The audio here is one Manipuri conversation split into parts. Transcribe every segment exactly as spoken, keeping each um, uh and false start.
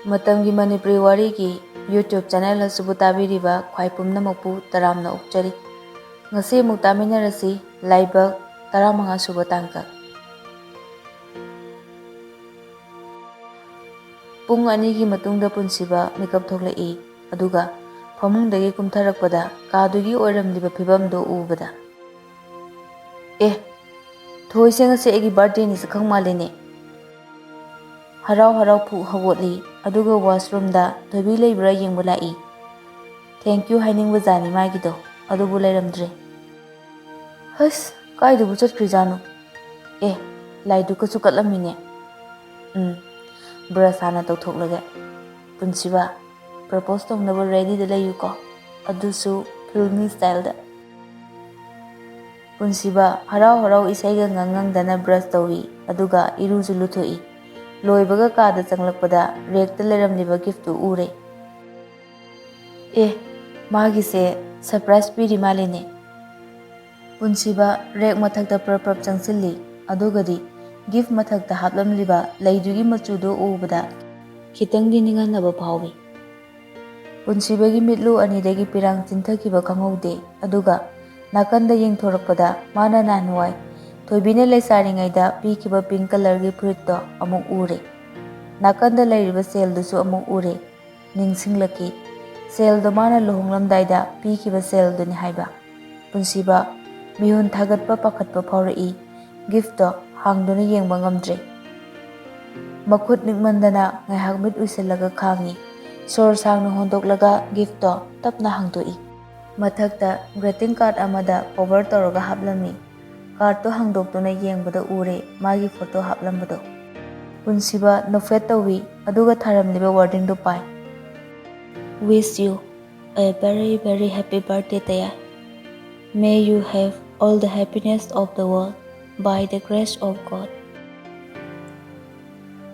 ꯃꯇꯝꯒꯤ ꯃꯅꯤꯄꯨꯔꯤ ꯋꯥꯔꯤꯒꯤ YouTube ꯆꯦꯅꯦꯜ ꯑꯁꯤꯕꯨ ꯇꯥꯕꯤꯔꯤꯕ ꯈ꯭ꯋꯥꯏ ꯄꯨꯝꯅꯃꯛꯄꯨ ꯇꯔꯥꯝꯅ ꯑꯣꯛꯆꯔꯤ꯫ ꯉꯁꯤ ꯑꯃꯨꯛ ꯇꯥꯃꯤꯟꯅꯔꯁꯤ, ꯂꯥꯏꯕꯛ ꯇꯔꯥꯃꯉꯥ ꯁꯨꯕ ꯇꯥꯡꯀꯛ꯫ ꯄꯨꯡ ꯑꯅꯤꯒꯤ ꯃꯇꯨꯡꯗ ꯄꯨꯟꯁꯤꯕ ꯃꯤꯀꯞ ꯊꯣꯛꯂꯛꯏ, ꯑꯗꯨꯒ ꯐꯃꯨꯡꯗꯒꯤ ꯀꯨꯝꯊꯔꯛꯄꯗ ꯀꯥꯗꯨꯒꯤ ꯑꯣꯏꯔꯝꯂꯤꯕ ꯐꯤꯕꯝꯗꯨ ꯎꯕꯗ, "ꯑꯦ, ꯊꯣꯏꯁꯦ ꯉꯁꯤ ꯑꯩꯒꯤ ꯕꯥꯔꯗꯦꯅꯤ ꯁꯛꯈꯪ ꯃꯥꯜꯂꯦꯅꯦ!" ꯍꯔꯥꯎ ꯍꯔꯥꯎ ꯐꯨꯛ ꯍꯧꯒꯠꯂꯤ, ꯑꯗꯨꯒ ꯋꯥꯁꯔꯨꯝꯗ ꯊꯣꯏꯕꯤ ꯂꯩꯕ꯭ꯔꯥ ꯌꯦꯡꯕ ꯂꯥꯛꯏ꯫ "Thank you" ꯍꯥꯏꯅꯤꯡꯕꯖꯥꯠꯅꯤ ꯃꯥꯒꯤꯗꯣ, ꯑꯗꯨꯕꯨ ꯂꯩꯔꯝꯗ꯭ꯔꯦ꯫ "ꯍꯁ, ꯀꯥꯏꯗꯕꯨ ꯆꯠꯈ꯭ꯔꯤꯖꯥꯠꯅꯣ? ꯑꯦ, ꯂꯥꯏꯗꯨꯛꯀꯁꯨ ꯀꯠꯂꯝꯃꯤꯅꯦ꯫ ꯎꯝ, ꯕ꯭ꯔꯁ ꯍꯥꯟꯅ ꯇꯧꯊꯣꯛꯂꯒꯦ꯫ ꯄꯨꯟꯁꯤꯕ, ꯄ꯭ꯔꯄꯣꯁ ꯇꯧꯅꯕ ꯔꯦꯗꯤꯗ ꯂꯩꯌꯨꯀꯣ, ꯑꯗꯨꯁꯨ ꯐꯤꯜꯃꯤ ꯁ꯭ꯇꯥꯏꯜꯗ꯫" ꯄꯨꯟꯁꯤꯕ ꯍꯔꯥꯎ ꯍꯔꯥꯎ ꯏꯁꯩꯒ ꯉꯪ ꯉꯪꯗꯅ ꯕ꯭ꯔꯁ ꯇꯧꯏ, ꯑꯗꯨꯒ ꯏꯔꯨꯁꯨ ꯂꯨꯊꯣꯛꯏ꯫ ꯂꯣꯏꯕꯒ ꯀꯥꯗ ꯆꯪꯂꯛꯄꯗ ꯔꯦꯛꯇ ꯂꯩꯔꯝꯂꯤꯕ ꯒꯤꯐꯇꯨ ꯎꯔꯦ꯫ "ꯑꯦ, ꯃꯥꯒꯤꯁꯦ ꯁꯔꯄ꯭ꯔꯥꯏꯖ ꯄꯤꯔꯤ ꯃꯥꯜꯂꯦꯅꯦ꯫" ꯄꯨꯟꯁꯤꯕ ꯔꯦꯛ ꯃꯊꯛꯇ ꯄ꯭ꯔꯞ ꯄ꯭ꯔꯞ ꯆꯪꯁꯤꯜꯂꯤ, ꯑꯗꯨꯒꯗꯤ ꯒꯤꯐ ꯃꯊꯛꯇ ꯍꯥꯞꯂꯝꯂꯤꯕ ꯂꯩꯗꯨꯒꯤ ꯃꯆꯨꯗꯨ ꯎꯕꯗ ꯈꯤꯇꯪꯗꯤ ꯅꯤꯡꯍꯟꯅꯕ ꯐꯥꯎꯏ꯫ ꯄꯨꯟꯁꯤꯕꯒꯤ ꯃꯤꯠꯂꯨ ꯑꯅꯤꯗꯒꯤ ꯄꯤꯔꯥꯡ ꯆꯤꯟꯊꯈꯤꯕ ꯈꯪꯍꯧꯗꯦ, ꯑꯗꯨꯒ ꯅꯥꯀꯟꯗ ꯌꯦꯡꯊꯣꯔꯛꯄꯗ ꯃꯥꯅ ꯅꯍꯥꯟꯋꯥꯏ ꯊꯣꯏꯕꯤꯅ ꯂꯩꯁꯥꯔꯤꯉꯩꯗ ꯄꯤꯈꯤꯕ ꯄꯤꯡ ꯀꯂꯔꯒꯤ ꯐꯨꯔꯤꯠꯇꯣ ꯑꯃꯨꯛ ꯎꯔꯦ꯫ ꯅꯥꯀꯟꯗ ꯂꯩꯔꯤꯕ ꯁꯦꯜꯗꯨꯁꯨ ꯑꯃꯨꯛ ꯎꯔꯦ꯫ ꯅꯤꯡꯁꯤꯡꯂꯛꯈꯤ, ꯁꯦꯜꯗꯣ ꯃꯥꯅ ꯂꯨꯍꯣꯡꯂꯝꯗꯥꯏꯗ ꯄꯤꯈꯤꯕ ꯁꯦꯜꯗꯨꯅꯤ ꯍꯥꯏꯕ꯫ ꯄꯨꯟꯁꯤꯕ ꯃꯤꯍꯨꯟ ꯊꯥꯒꯠꯄ ꯄꯥꯈꯠꯄ ꯐꯥꯎꯔꯛꯏ꯫ ꯒꯤꯐꯇꯣ ꯍꯥꯡꯗꯨꯅ ꯌꯦꯡꯕ ꯉꯝꯗ꯭ꯔꯦ꯫ ꯃꯈꯨꯠ ꯅꯤꯛꯃꯟꯗꯅ ꯉꯥꯏꯍꯥꯛ ꯃꯤꯠ ꯎꯏꯁꯤꯜꯂꯒ ꯈꯥꯡꯉꯤ꯫ ꯁꯣꯔ ꯁꯥꯡꯅ ꯍꯣꯟꯗꯣꯛꯂꯒ ꯒꯤꯐꯇꯣ ꯇꯞꯅ ꯍꯥꯡꯗꯣꯛꯏ꯫ ꯃꯊꯛꯇ ꯒ꯭ꯔꯤꯇꯤꯡ ꯀꯥꯔꯗ ꯑꯃꯗ ꯀꯣꯚꯔ ꯇꯧꯔꯒ ꯍꯥꯞꯂꯝꯃꯤ꯫ ꯀꯥꯔꯗꯇꯣ ꯍꯥꯡꯗꯣꯛꯇꯨꯅ ꯌꯦꯡꯕꯗ ꯎꯔꯦ ꯃꯥꯒꯤ ꯐꯣꯇꯣ ꯍꯥꯞꯂꯝꯕꯗꯣ꯫ ꯄꯨꯟꯁꯤꯕ ꯅꯣꯛꯐꯦꯠ ꯇꯧꯏ, ꯑꯗꯨꯒ ꯊꯥꯔꯝꯂꯤꯕ ꯋꯥꯔꯗꯤꯡꯗꯨ ꯄꯥꯏ꯫ "Wish you a very, very happy birthday, ꯇꯌꯥꯏ꯫ May you have all the happiness of the world by the grace of God."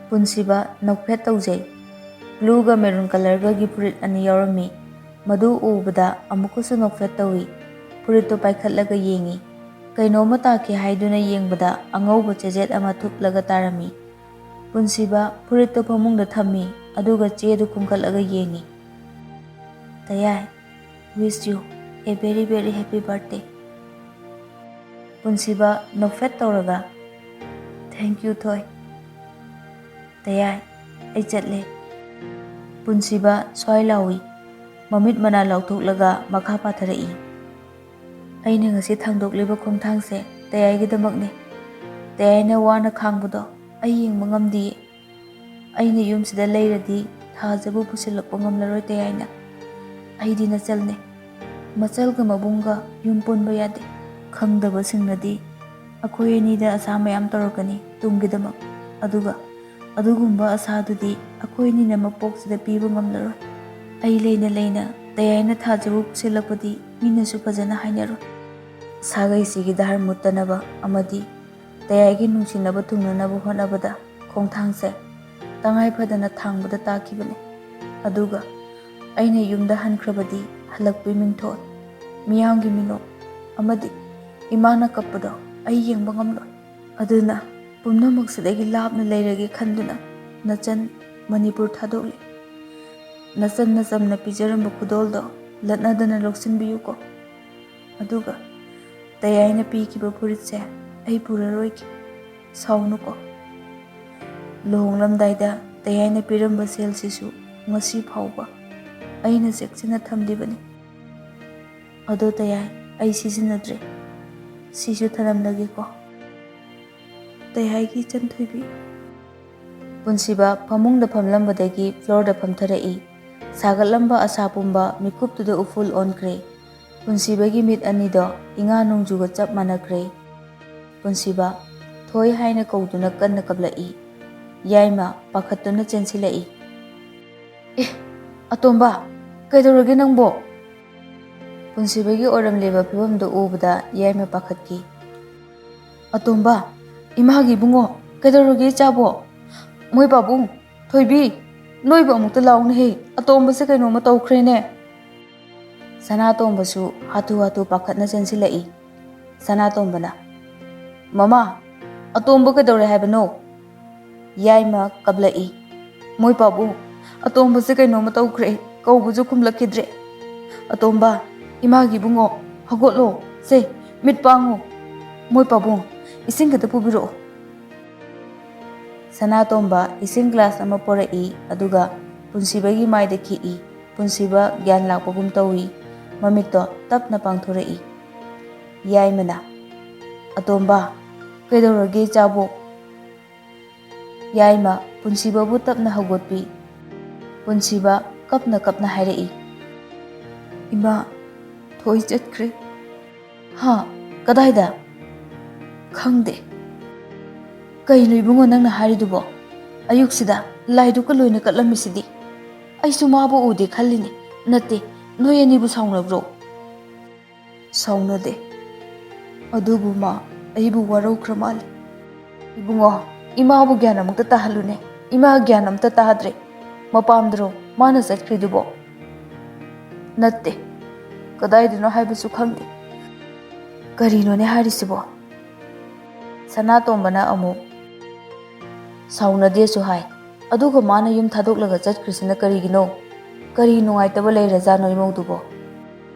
ꯄꯨꯟꯁꯤꯕ ꯅꯣꯛꯐꯦꯠ ꯇꯧꯖꯩ꯫ ꯕ꯭ꯂꯨꯒ ꯃꯦꯔꯨꯟ ꯀꯂꯔꯒꯒꯤ ꯐꯨꯔꯤꯠ ꯑꯅꯤ ꯌꯥꯎꯔꯝꯃꯤ꯫ ꯃꯗꯨ ꯎꯕꯗ ꯑꯃꯨꯛꯀꯁꯨ ꯅꯣꯛꯐꯦꯠ ꯇꯧꯏ꯫ ꯐꯨꯔꯤꯠꯇꯨ ꯄꯥꯏꯈꯠꯂꯒ ꯌꯦꯡꯏ꯫ ꯀꯩꯅꯣꯝꯃ ꯇꯥꯈꯤ ꯍꯥꯏꯗꯨꯅ ꯌꯦꯡꯕꯗ ꯑꯉꯧꯕ ꯆꯦꯖꯦꯠ ꯑꯃ ꯊꯨꯞꯂꯒ ꯇꯥꯔꯝꯃꯤ꯫ ꯄꯨꯟꯁꯤꯕ ꯐꯨꯔꯤꯠꯇꯨ ꯐꯃꯨꯡꯗ ꯊꯝꯃꯤ꯫ ꯑꯗꯨꯒ ꯆꯦꯗꯨ ꯈꯨꯝꯒꯠꯂꯒ ꯌꯦꯡꯉꯤ꯫ "ꯇꯌꯥꯏ, wish you a very very happy birthday." ꯄꯨꯟꯁꯤꯕ ꯅꯣꯛꯐꯦꯠ ꯇꯧꯔꯒ, "Thank you, ꯊꯣꯏ꯫ ꯇꯌꯥꯏ, ꯑꯩ ꯆꯠꯂꯦ꯫" ꯄꯨꯟꯁꯤꯕ ꯁ꯭ꯋꯥꯏ ꯂꯥꯎꯏ꯫ ꯃꯃꯤꯠ ꯃꯅꯥ ꯂꯥꯎꯊꯣꯛꯂꯒ ꯃꯈꯥ ꯄꯥꯊꯔꯛꯏ꯫ "ꯑꯩꯅ ꯉꯁꯤ ꯊꯥꯡꯗꯣꯛꯂꯤꯕ ꯈꯣꯡꯊꯥꯡꯁꯦ ꯇꯌꯥꯏꯒꯤꯗꯃꯛꯅꯦ꯫ ꯇꯌꯥꯏꯅ ꯋꯥꯅ ꯈꯥꯡꯕꯗꯣ ꯑꯩ ꯌꯦꯡꯕ ꯉꯝꯗꯤꯌꯦ꯫ ꯑꯩꯅ ꯌꯨꯝꯁꯤꯗ ꯂꯩꯔꯗꯤ ꯊꯥꯖꯕꯨ ꯄꯨꯁꯤꯜꯂꯛꯄ ꯉꯝꯂꯔꯣꯏ ꯇꯌꯥꯏꯅ꯫ ꯑꯩꯗꯤ ꯅꯆꯜꯅꯦ꯫ ꯃꯆꯜꯒ ꯃꯕꯨꯡꯒ ꯌꯨꯝ ꯄꯨꯟꯕ ꯌꯥꯗꯦ꯫ ꯈꯪꯗꯕꯁꯤꯡꯅꯗꯤ ꯑꯩꯈꯣꯏ ꯑꯅꯤꯗ ꯑꯁꯥ ꯃꯌꯥꯝ ꯇꯧꯔꯛꯀꯅꯤ ꯇꯨꯡꯒꯤꯗꯃꯛ꯫ ꯑꯗꯨꯒ ꯑꯗꯨꯒꯨꯝꯕ ꯑꯁꯥꯗꯨꯗꯤ ꯑꯩꯈꯣꯏ ꯑꯅꯤꯅ ꯃꯄꯣꯛꯁꯤꯗ ꯄꯤꯕ ꯉꯝꯂꯔꯣꯏ꯫ ꯑꯩ ꯂꯩꯅ ꯂꯩꯅ ꯇꯌꯥꯏꯅ ꯊꯥꯖꯕꯨ ꯄꯨꯁꯤꯜꯂꯛꯄꯗꯤ ꯃꯤꯅꯁꯨ ꯐꯖꯅ ꯍꯥꯏꯅꯔꯣꯏ꯫ ꯁꯥꯒꯩꯁꯤꯒꯤ ꯙꯔ ꯃꯨꯠꯇꯅꯕ ꯑꯃꯗꯤ ꯇꯌꯥꯏꯒꯤ ꯅꯨꯡꯁꯤꯅꯕ ꯊꯨꯡꯅꯅꯕ ꯍꯣꯠꯅꯕꯗ ꯈꯣꯡꯊꯥꯡꯁꯦ ꯇꯉꯥꯏ ꯐꯗꯅ ꯊꯥꯡꯕꯗ ꯇꯥꯈꯤꯕꯅꯦ꯫ ꯑꯗꯨꯒ ꯑꯩꯅ ꯌꯨꯝꯗ ꯍꯟꯈ꯭ꯔꯕꯗꯤ ꯍꯜꯂꯛꯄꯩ ꯃꯤꯡꯊꯣꯜ, ꯃꯤꯌꯥꯝꯒꯤ ꯃꯤꯅꯣꯛ ꯑꯃꯗꯤ ꯏꯃꯥꯅ ꯀꯞꯄꯗꯣ ꯑꯩ ꯌꯦꯡꯕ ꯉꯝꯂꯣꯏ꯫ ꯑꯗꯨꯅ ꯄꯨꯝꯅꯃꯛꯁꯤꯗꯒꯤ ꯂꯥꯞꯅ ꯂꯩꯔꯒꯦ ꯈꯟꯗꯨꯅ ꯅꯆꯟ ꯃꯅꯤꯄꯨꯔ ꯊꯥꯗꯣꯛꯂꯤ꯫ ꯅꯆꯟꯅ ꯆꯝꯅ ꯄꯤꯖꯔꯝꯕ ꯈꯨꯗꯣꯜꯗꯣ ꯂꯠꯅꯗꯅ ꯂꯧꯁꯤꯟꯕꯤꯌꯨꯀꯣ꯫ ꯑꯗꯨꯒ ꯇꯌꯥꯏꯅ ꯄꯤꯈꯤꯕ ꯐꯨꯔꯤꯠꯁꯦ ꯑꯩ ꯄꯨꯔꯔꯣꯏꯒꯦ꯫ ꯁꯥꯎꯅꯨꯀꯣ꯫ ꯂꯨꯍꯣꯡꯂꯝꯗꯥꯏꯗ ꯇꯌꯥꯏꯅ ꯄꯤꯔꯝꯕ ꯁꯦꯜꯁꯤꯁꯨ ꯉꯁꯤ ꯐꯥꯎꯕ ꯑꯩꯅ ꯆꯦꯛꯁꯤꯟꯅ ꯊꯝꯂꯤꯕꯅꯤ꯫ ꯑꯗꯣ ꯇꯌꯥꯏ, ꯑꯩ ꯁꯤꯖꯤꯟꯅꯗ꯭ꯔꯦ꯫ ꯁꯤꯁꯨ ꯊꯅꯝꯂꯒꯦꯀꯣ꯫ ꯇꯌꯥꯏꯒꯤ ꯏꯆꯟ ꯊꯣꯏꯕꯤ꯫" ꯄꯨꯟꯁꯤꯕ ꯐꯃꯨꯡꯗ ꯐꯝꯂꯝꯕꯗꯒꯤ ꯐ꯭ꯂꯣꯔꯗ ꯐꯝꯊꯔꯛꯏ꯫ ꯁꯥꯒꯠꯂꯝꯕ ꯑꯁꯥ ꯄꯨꯝꯕ ꯃꯤꯀꯨꯞꯇꯨꯗ ꯎꯐꯨꯜ ꯑꯣꯟꯈ꯭ꯔꯦ꯫ ꯄꯨꯟꯁꯤꯕꯒꯤ ꯃꯤꯠ ꯑꯅꯤꯗꯣ ꯏꯉꯥ ꯅꯣꯡꯖꯨꯒ ꯆꯞ ꯃꯥꯟꯅꯈ꯭ꯔꯦ꯫ ꯄꯨꯟꯁꯤꯕ, "ꯊꯣꯏ" ꯍꯥꯏꯅ ꯀꯧꯗꯨꯅ ꯀꯟꯅ ꯀꯞꯂꯛꯏ꯫ ꯌꯥꯏꯃ ꯄꯥꯈꯠꯇꯨꯅ ꯆꯦꯟꯁꯤꯜꯂꯛꯏ꯫ "ꯑꯦ, ꯑꯇꯣꯝꯕ, ꯀꯩꯗꯧꯔꯒꯦ ꯅꯪꯕꯣ?" ꯄꯨꯟꯁꯤꯕꯒꯤ ꯑꯣꯏꯔꯝꯂꯤꯕ ꯐꯤꯕꯝꯗꯨ ꯎꯕꯗ ꯌꯥꯏꯃ ꯄꯥꯈꯠꯈꯤ꯫ "ꯑꯇꯣꯝꯕ, ꯏꯃꯥꯒꯤ ꯏꯕꯨꯡꯉꯣ, ꯀꯩꯗꯧꯔꯒꯦ ꯏꯆꯥꯕꯣ? ꯃꯣꯏ ꯄꯥꯕꯨꯡ, ꯊꯣꯏꯕꯤ, ꯅꯣꯏꯕꯨ ꯑꯃꯨꯛꯇ ꯂꯥꯎꯅꯦꯍꯦ, ꯑꯇꯣꯝꯕꯁꯦ ꯀꯩꯅꯣꯝꯃ ꯇꯧꯈ꯭ꯔꯦꯅꯦ꯫" ꯁꯅꯥꯇꯣꯝꯕꯁꯨ ꯍꯥꯊꯨ ꯍꯥꯊꯨ ꯄꯥꯈꯠꯅ ꯆꯦꯟꯁꯤꯜꯂꯛꯏ꯫ ꯁꯅꯥꯇꯣꯝꯕꯅ, "ꯃꯃꯥ, ꯑꯇꯣꯝꯕ ꯀꯩꯗꯧꯔꯦ ꯍꯥꯏꯕꯅꯣ?" ꯌꯥꯏꯃ ꯀꯞꯂꯛꯏ꯫ "ꯃꯣꯏ ꯄꯥꯕꯨꯡ, ꯑꯇꯣꯝꯕꯁꯦ ꯀꯩꯅꯣꯝꯃ ꯇꯧꯈ꯭ꯔꯦ, ꯀꯧꯕꯁꯨ ꯈꯨꯝꯂꯛꯈꯤꯗ꯭ꯔꯦ꯫ ꯑꯇꯣꯝꯕ, ꯏꯃꯥꯒꯤ ꯏꯕꯨꯡꯉꯣ, ꯍꯧꯒꯠꯂꯣ, ꯁꯦ, ꯃꯤꯠ ꯄꯥꯡꯉꯨ꯫ ꯃꯣꯏ ꯄꯥꯕꯨꯡ, ꯏꯁꯤꯡ ꯈꯤꯇ ꯄꯨꯕꯤꯔꯛꯑꯣ꯫ ꯁꯅꯥꯇꯣꯝꯕ ꯏꯁꯤꯡ ꯒ꯭ꯂꯥꯁ ꯑꯃ ꯄꯣꯔꯛꯏ, ꯑꯗꯨꯒ ꯄꯨꯟꯁꯤꯕꯒꯤ ꯃꯥꯏꯗ ꯈꯤꯛꯏ꯫ ꯄꯨꯟꯁꯤꯕ ꯒ꯭ꯌꯥꯟ ꯂꯥꯛꯄꯒꯨꯝ ꯇꯧꯏ꯫ ꯃꯃꯤꯠꯇꯣ ꯇꯞꯅ ꯄꯥꯡꯊꯣꯔꯛꯏ꯫ ꯌꯥꯏꯃꯅ, "ꯑꯇꯣꯝꯕ, ꯀꯩꯗꯧꯔꯒꯦ ꯏꯆꯥꯕꯨ?" ꯌꯥꯏꯃ ꯄꯨꯟꯁꯤꯕꯕꯨ ꯇꯞꯅ ꯍꯧꯒꯠꯄꯤ꯫ ꯄꯨꯟꯁꯤꯕ ꯀꯞꯅ ꯀꯞꯅ ꯍꯥꯏꯔꯛꯏ, "ꯏꯃꯥ, ꯊꯣꯏ ꯆꯠꯈ꯭ꯔꯦ꯫" "ꯍꯥ? ꯀꯗꯥꯏꯗ?" "ꯈꯪꯗꯦ꯫" "ꯀꯩꯅꯣ ꯏꯕꯨꯡꯉꯣ ꯅꯪꯅ ꯍꯥꯏꯔꯤꯗꯨꯕꯣ? ꯑꯌꯨꯛꯁꯤꯗ ꯂꯥꯏꯗꯨꯛꯀ ꯂꯣꯏꯅ ꯀꯠꯂꯝꯃꯤꯁꯤꯗꯤ?" "ꯑꯩꯁꯨ ꯃꯥꯕꯨ ꯎꯗꯦ ꯈꯜꯂꯤꯅꯤ꯫ ꯅꯠꯇꯦ, ꯅꯣꯏ ꯑꯅꯤꯕꯨ ꯁꯥꯎꯅꯕ꯭ꯔꯣ?" "ꯁꯥꯎꯅꯗꯦ꯫ ꯑꯗꯨꯕꯨ ꯃꯥ ꯑꯩꯕꯨ ꯋꯥꯔꯧꯈ꯭ꯔ ꯃꯥꯜꯂꯦ꯫" "ꯏꯕꯨꯡꯉꯣ, ꯏꯃꯥꯕꯨ ꯒ꯭ꯌꯥꯟ ꯑꯃꯨꯛꯇ ꯇꯥꯍꯜꯂꯨꯅꯦ꯫ ꯏꯃꯥ ꯒ꯭ꯌꯥꯟ ꯑꯝꯇ ꯇꯥꯗ꯭ꯔꯦ꯫ ꯃꯄꯥꯝꯗꯔꯣ ꯃꯥꯅ ꯆꯠꯈ꯭ꯔꯤꯗꯨꯕꯣ?" "ꯅꯠꯇꯦ꯫ ꯀꯗꯥꯏꯗꯅꯣ ꯍꯥꯏꯕꯁꯨ ꯈꯪꯗꯦ꯫" "ꯀꯔꯤꯅꯣꯅꯦ ꯍꯥꯏꯔꯤꯁꯤꯕꯣ?" ꯁꯅꯥꯇꯣꯝꯕꯅ ꯑꯃꯨꯛ, "ꯁꯥꯎꯅꯗꯦꯁꯨ ꯍꯥꯏ, ꯑꯗꯨꯒ ꯃꯥꯅ ꯌꯨꯝ ꯊꯥꯗꯣꯛꯂꯒ ꯆꯠꯈ꯭ꯔꯤꯁꯤꯅ ꯀꯔꯤꯒꯤꯅꯣ? ꯀꯔꯤ ꯅꯨꯡꯉꯥꯏꯇꯕ ꯂꯩꯔꯖꯥꯠꯅꯣ ꯏꯃꯧꯗꯨꯕꯣ?"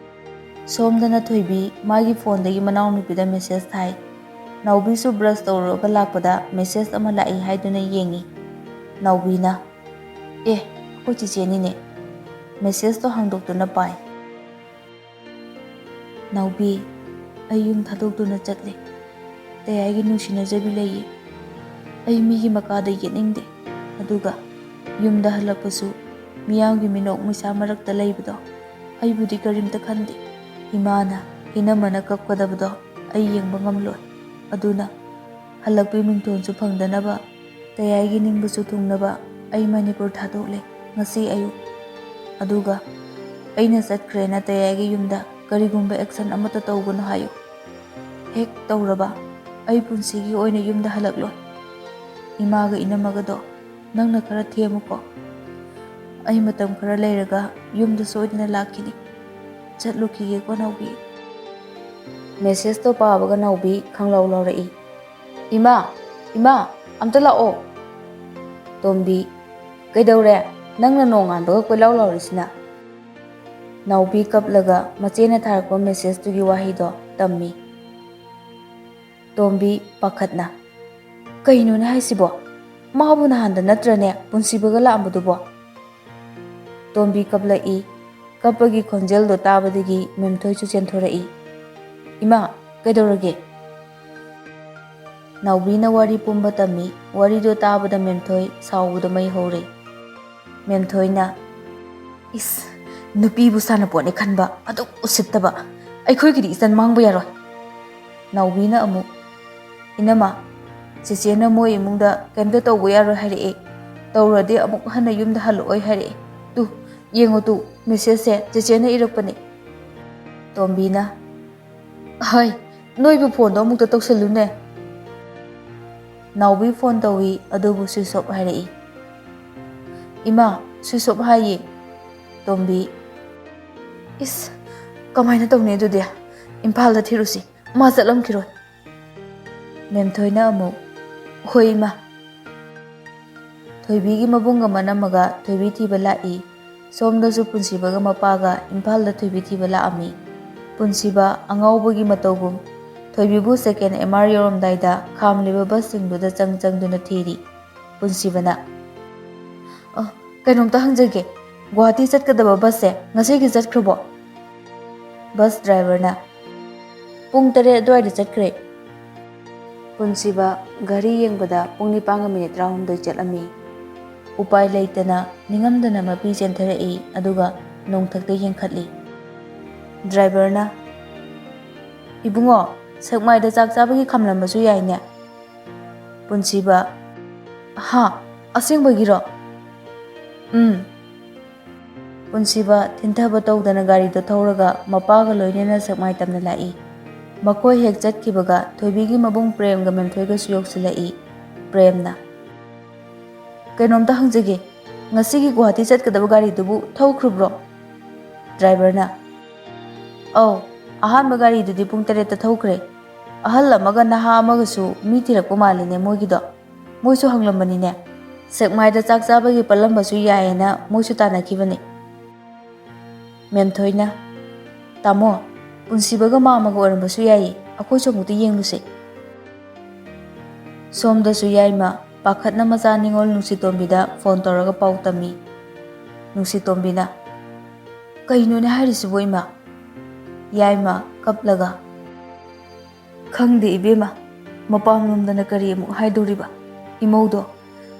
ꯁꯣꯝꯗꯅ ꯊꯣꯏꯕꯤ ꯃꯥꯒꯤ ꯐꯣꯟꯗꯒꯤ ꯃꯅꯥꯎꯅꯨꯄꯤꯗ ꯃꯦꯁꯦꯖ ꯊꯥꯏ꯫ ꯅꯥꯎꯕꯤꯁꯨ ꯕ꯭ꯔꯁ ꯇꯧꯔꯨꯔꯒ ꯂꯥꯛꯄꯗ ꯃꯦꯁꯦꯖ ꯑꯃ ꯂꯥꯛꯏ ꯍꯥꯏꯗꯨꯅ ꯌꯦꯡꯉꯤ꯫ ꯅꯥꯎꯕꯤꯅ, "ꯑꯦ, ꯑꯩꯈꯣꯏ ꯆꯤꯆꯦꯅꯤꯅꯦ꯫" ꯃꯦꯁꯦꯖꯇꯣ ꯍꯥꯡꯗꯣꯛꯇꯨꯅ ꯄꯥꯏ꯫ "ꯅꯥꯎꯕꯤ, ꯑꯩ ꯌꯨꯝ ꯊꯥꯗꯣꯛꯇꯨꯅ ꯆꯠꯂꯦ꯫ ꯇꯌꯥꯏꯒꯤ ꯅꯨꯡꯁꯤꯅꯖꯕꯤ ꯂꯩꯌꯦ꯫ ꯑꯩ ꯃꯤꯒꯤ ꯃꯀꯥꯗ ꯌꯦꯠꯅꯤꯡꯗꯦ꯫ ꯑꯗꯨꯒ ꯌꯨꯝꯗ ꯍꯜꯂꯛꯄꯁꯨ ꯃꯤꯌꯥꯝꯒꯤ ꯃꯤꯅꯣꯛ ꯃꯩꯁꯥ ꯃꯔꯛꯇ ꯂꯩꯕꯗꯣ ꯑꯩꯕꯨꯗꯤ ꯀꯔꯤꯝꯇ ꯈꯟꯗꯦ꯫ ꯏꯃꯥꯅ, ꯏꯅꯝꯃꯅ ꯀꯞꯀꯗꯕꯗꯣ ꯑꯩ ꯌꯦꯡꯕ ꯉꯝꯂꯣꯏ꯫ ꯑꯗꯨꯅ ꯍꯜꯂꯛꯄꯒꯤ ꯃꯤꯡꯊꯣꯟꯁꯨ ꯐꯪꯗꯅꯕ ꯇꯌꯥꯏꯒꯤ ꯅꯤꯡꯕꯁꯨ ꯊꯨꯡꯅꯕ ꯑꯩ ꯃꯅꯤꯄꯨꯔ ꯊꯥꯗꯣꯛꯂꯦ ꯉꯁꯤ ꯑꯌꯨꯛ꯫ ꯑꯗꯨꯒ ꯑꯩꯅ ꯆꯠꯈ꯭ꯔꯦꯅ ꯇꯌꯥꯏꯒꯤ ꯌꯨꯝꯗ ꯀꯔꯤꯒꯨꯝꯕ ꯑꯦꯛꯁꯟ ꯑꯃꯠꯇ ꯇꯧꯒꯅꯨ ꯍꯥꯏꯌꯨ꯫ ꯍꯦꯛ ꯇꯧꯔꯕ ꯑꯩ ꯄꯨꯟꯁꯤꯒꯤ ꯑꯣꯏꯅ ꯌꯨꯝꯗ ꯍꯜꯂꯛꯂꯣꯏ꯫ ꯏꯃꯥꯒ ꯏꯅꯝꯃꯒꯗꯣ ꯅꯪꯅ ꯈꯔ ꯊꯦꯝꯃꯨꯀꯣ꯫ ꯑꯩ ꯃꯇꯝ ꯈꯔ ꯂꯩꯔꯒ ꯌꯨꯝꯗ ꯁꯣꯏꯗꯅ ꯂꯥꯛꯈꯤꯅꯤ꯫ ꯆꯠꯂꯨꯈꯤꯒꯦꯀꯣ ꯅꯥꯎꯕꯤ꯫" ꯃꯦꯁꯦꯖꯇꯣ ꯄꯥꯕꯒ ꯅꯥꯎꯕꯤ ꯈꯪꯂꯥꯎ ꯂꯥꯎꯔꯛꯏ꯫ "ꯏꯃꯥ, ꯏꯃꯥ, ꯑꯝꯇ ꯂꯥꯛꯑꯣ꯫" ꯇꯣꯝꯕꯤ, "ꯀꯩꯗꯧꯔꯦ?" ꯅꯪꯅ ꯅꯣꯡꯉꯥꯟꯕꯒ ꯀꯣꯏꯂꯥꯎ ꯂꯥꯎꯔꯤꯁꯤꯅ?" ꯅꯥꯎꯕꯤ ꯀꯞꯂꯒ ꯃꯆꯦꯅ ꯊꯥꯔꯛꯄ ꯃꯦꯁꯦꯖꯇꯨꯒꯤ ꯋꯥꯍꯩꯗꯣ ꯇꯝꯃꯤ꯫ ꯇꯣꯝꯕꯤ ꯄꯥꯈꯠꯅ, "ꯀꯩꯅꯣꯅꯦ ꯍꯥꯏꯁꯤꯕꯣ? ꯃꯥꯕꯨ ꯅꯍꯥꯟꯗ ꯅꯠꯇ꯭ꯔꯅꯦ ꯄꯨꯟꯁꯤꯕꯒ ꯂꯥꯛꯑꯝꯕꯗꯨꯕꯣ?" ꯇꯣꯝꯕꯤ ꯀꯞꯂꯛꯏ꯫ ꯀꯞꯄꯒꯤ ꯈꯣꯟꯖꯦꯜꯗꯣ ꯇꯥꯕꯗꯒꯤ ꯃꯦꯝꯊꯣꯏꯁꯨ ꯆꯦꯟꯊꯣꯔꯛꯏ꯫ "ꯏꯃꯥ, ꯀꯩꯗꯧꯔꯒꯦ?" ꯅꯥꯎꯕꯤꯅ ꯋꯥꯔꯤ ꯄꯨꯝꯕ ꯇꯝꯃꯤ꯫ ꯋꯥꯔꯤꯗꯣ ꯇꯥꯕꯗ ꯃꯦꯝꯊꯣꯏ ꯁꯥꯎꯕꯗ ꯃꯩ ꯍꯧꯔꯦ꯫ ꯃꯦꯝꯊꯣꯏꯅ, "ꯏꯁ, ꯅꯨꯄꯤꯕꯨ ꯁꯥꯟꯅꯄꯣꯠꯅꯤ ꯈꯟꯕ, ꯑꯗꯨꯛ ꯎꯁꯤꯠꯇꯕ꯫ ꯑꯩꯈꯣꯏꯒꯤꯗꯤ ꯏꯆꯟ ꯃꯥꯡꯕ ꯌꯥꯔꯣꯏ꯫" ꯅꯥꯎꯕꯤꯅ ꯑꯃꯨꯛ, "ꯏꯅꯝꯃ, ꯆꯦꯆꯦꯅ ꯃꯣꯏ ꯏꯃꯨꯡꯗ ꯀꯩꯝꯇ ꯇꯧꯕ ꯌꯥꯔꯣꯏ ꯍꯥꯏꯔꯛꯑꯦ꯫ ꯇꯧꯔꯗꯤ ꯑꯃꯨꯛ ꯍꯟꯅ ꯌꯨꯝꯗ ꯍꯜꯂꯛꯑꯣꯏ ꯍꯥꯏꯔꯛꯑꯦ꯫ ꯇꯨ, ꯌꯦꯡꯉꯣ ꯇꯨ, ꯃꯦꯁꯦꯖꯁꯦ ꯆꯦꯆꯦꯅ ꯏꯔꯛꯄꯅꯦ꯫" ꯇꯣꯝꯕꯤꯅ, "ꯍꯩ, ꯅꯣꯏꯕꯨ ꯐꯣꯟꯗꯣ ꯑꯃꯨꯛꯇ ꯇꯧꯁꯜꯂꯨꯅꯦ꯫" ꯅꯥꯎꯕꯤ ꯐꯣꯟ ꯇꯧꯏ, ꯑꯗꯨꯕꯨ ꯁ꯭ꯋꯤꯆ ꯑꯣꯐ ꯍꯥꯏꯔꯛꯏ꯫ "ꯏꯃꯥ, ꯁ꯭ꯋꯤꯆ ꯑꯣꯐ ꯍꯥꯏꯌꯦ꯫" ꯇꯣꯝꯕꯤ, "ꯏꯁ, ꯀꯃꯥꯏꯅ ꯇꯧꯅꯤ ꯑꯗꯨꯗꯤ? ꯏꯝꯐꯥꯜꯗ ꯊꯤꯔꯨꯁꯤ, ꯃꯥ ꯆꯠꯂꯝꯈꯤꯔꯣꯏ꯫" ꯃꯦꯝꯊꯣꯏꯅ ꯑꯃꯨꯛ, "ꯍꯣꯏ ꯏꯃꯥ꯫" ꯊꯣꯏꯕꯤꯒꯤ ꯃꯕꯨꯡꯒ ꯃꯅꯝꯃꯒ ꯊꯣꯏꯕꯤ ꯊꯤꯕ ꯂꯥꯛꯏ꯫ ꯁꯣꯝꯗꯁꯨ ꯄꯨꯟꯁꯤꯕꯒ ꯃꯄꯥꯒ ꯏꯝꯐꯥꯜꯗ ꯊꯣꯏꯕꯤ ꯊꯤꯕ ꯂꯥꯛꯑꯝꯃꯤ꯫ ꯄꯨꯟꯁꯤꯕ ꯑꯉꯥꯎꯕꯒꯤ ꯃꯇꯧꯒꯨꯝ ꯊꯣꯏꯕꯤꯕꯨ ꯁꯦꯀꯦꯟ ꯑꯦꯝ ꯑꯥꯔ ꯌꯧꯔꯝꯗꯥꯏꯗ ꯈꯥꯝꯂꯤꯕ ꯕꯁꯁꯤꯡꯗꯨꯗ ꯆꯪ ꯆꯪꯗꯨꯅ ꯊꯤꯔꯤ꯫ ꯄꯨꯟꯁꯤꯕꯅ, "ꯑ, ꯀꯩꯅꯣꯝꯇ ꯍꯪꯖꯒꯦ, ꯒꯨꯋꯥꯍꯥꯇꯤ ꯆꯠꯀꯗꯕ ꯕꯁꯁꯦ ꯉꯁꯤꯒꯤ ꯆꯠꯈ꯭ꯔꯕꯣ?" ꯕꯁ ꯗ꯭ꯔꯥꯏꯚꯔꯅ, "ꯄꯨꯡ ꯇꯔꯦꯠ ꯑꯗꯨꯋꯥꯏꯗ ꯆꯠꯈ꯭ꯔꯦ꯫" ꯄꯨꯟꯁꯤꯕ ꯘꯔꯤ ꯌꯦꯡꯕꯗ ꯄꯨꯡ ꯅꯤꯄꯥꯟꯒ ꯃꯤꯅꯤꯠ ꯇꯔꯥꯍꯨꯝꯗꯣꯏ ꯆꯠꯂꯝꯃꯤ꯫ ꯎꯄꯥꯏ ꯂꯩꯇꯅ ꯅꯤꯡꯉꯝꯗꯅ ꯃꯄꯤ ꯆꯦꯟꯊꯔꯛꯏ, ꯑꯗꯨꯒ ꯅꯣꯡꯊꯛꯇ ꯌꯦꯡꯈꯠꯂꯤ꯫ ꯗ꯭ꯔꯥꯏꯚꯔꯅ, "ꯏꯕꯨꯡꯉꯣ, ꯁꯦꯛꯃꯥꯏꯗ ꯆꯥꯛ ꯆꯥꯕꯒꯤ ꯈꯥꯝꯂꯝꯕꯁꯨ ꯌꯥꯏꯅꯦ꯫" ꯄꯨꯟꯁꯤꯕ, "ꯍꯥ? ꯑꯁꯦꯡꯕꯒꯤꯔꯣ?" "ꯎꯝ꯫" ꯄꯨꯟꯁꯤꯕ ꯊꯤꯟꯊꯕ ꯇꯧꯗꯅ ꯒꯥꯔꯤꯗꯣ ꯊꯧꯔꯒ ꯃꯄꯥꯒ ꯂꯣꯏꯅꯅ ꯁꯦꯛꯃꯥꯏ ꯇꯝꯅ ꯂꯥꯛꯏ꯫ ꯃꯈꯣꯏ ꯍꯦꯛ ꯆꯠꯈꯤꯕꯒ ꯊꯣꯏꯕꯤꯒꯤ ꯃꯕꯨꯡ ꯄ꯭ꯔꯦꯝꯒ ꯃꯦꯝꯊꯣꯏꯒꯁꯨ ꯌꯧꯁꯤꯜꯂꯛꯏ꯫ ꯄ꯭ꯔꯦꯝꯅ, "ꯀꯩꯅꯣꯝꯇ ꯍꯪꯖꯒꯦ, ꯉꯁꯤꯒꯤ ꯒꯨꯋꯥꯍꯥꯇꯤ ꯆꯠꯀꯗꯕ ꯒꯥꯔꯤꯗꯨꯕꯨ ꯊꯧꯈ꯭ꯔꯕ꯭ꯔꯣ?" ꯗ꯭ꯔꯥꯏꯚꯔꯅ, "ꯑꯧ, ꯑꯍꯥꯟꯕ ꯒꯥꯔꯤꯗꯨꯗꯤ ꯄꯨꯡ ꯇꯔꯦꯠꯇ ꯊꯧꯈ꯭ꯔꯦ꯫ ꯑꯍꯜ ꯑꯃꯒ ꯅꯍꯥ ꯑꯃꯒꯁꯨ ꯃꯤ ꯊꯤꯔꯛꯄ ꯃꯥꯜꯂꯤꯅꯦ ꯃꯣꯏꯒꯤꯗꯣ꯫ ꯃꯣꯏꯁꯨ ꯍꯪꯂꯝꯕꯅꯤꯅꯦ꯫" ꯁꯦꯛꯃꯥꯏꯗ ꯆꯥꯛ ꯆꯥꯕꯒꯤ ꯄꯜꯂꯝꯕꯁꯨ ꯌꯥꯏꯌꯦꯅ ꯃꯣꯏꯁꯨ ꯇꯥꯟꯅꯈꯤꯕꯅꯤ꯫ ꯃꯦꯝꯊꯣꯏꯅ, "ꯇꯥꯃꯣ, ꯄꯨꯟꯁꯤꯕꯒ ꯃꯥꯝꯃꯒ ꯑꯣꯏꯔꯝꯕꯁꯨ ꯌꯥꯏꯌꯦ, ꯑꯩꯈꯣꯏꯁꯨ ꯑꯃꯨꯛꯇ ꯌꯦꯡꯂꯨꯁꯦ꯫" ꯁꯣꯝꯗꯁꯨ ꯌꯥꯏꯃ ꯄꯥꯈꯠꯅ ꯃꯆꯥ ꯅꯤꯉꯣꯜ ꯅꯨꯡꯁꯤꯇꯣꯝꯕꯤꯗ ꯐꯣꯟ ꯇꯧꯔꯒ ꯄꯥꯎ ꯇꯝꯃꯤ꯫ ꯅꯨꯡꯁꯤꯇꯣꯝꯕꯤꯅ, "ꯀꯩꯅꯣꯅꯦ ꯍꯥꯏꯔꯤꯁꯤꯕꯣ ꯏꯃꯥ?" ꯌꯥꯏꯃ ꯀꯞꯂꯒ, "ꯈꯪꯗꯦ ꯏꯕꯦꯝꯃ, ꯃꯄꯥꯝꯂꯣꯝꯗꯅ ꯀꯔꯤ ꯑꯃꯨꯛ ꯍꯥꯏꯗꯣꯔꯤꯕ? ꯏꯃꯧꯗꯣ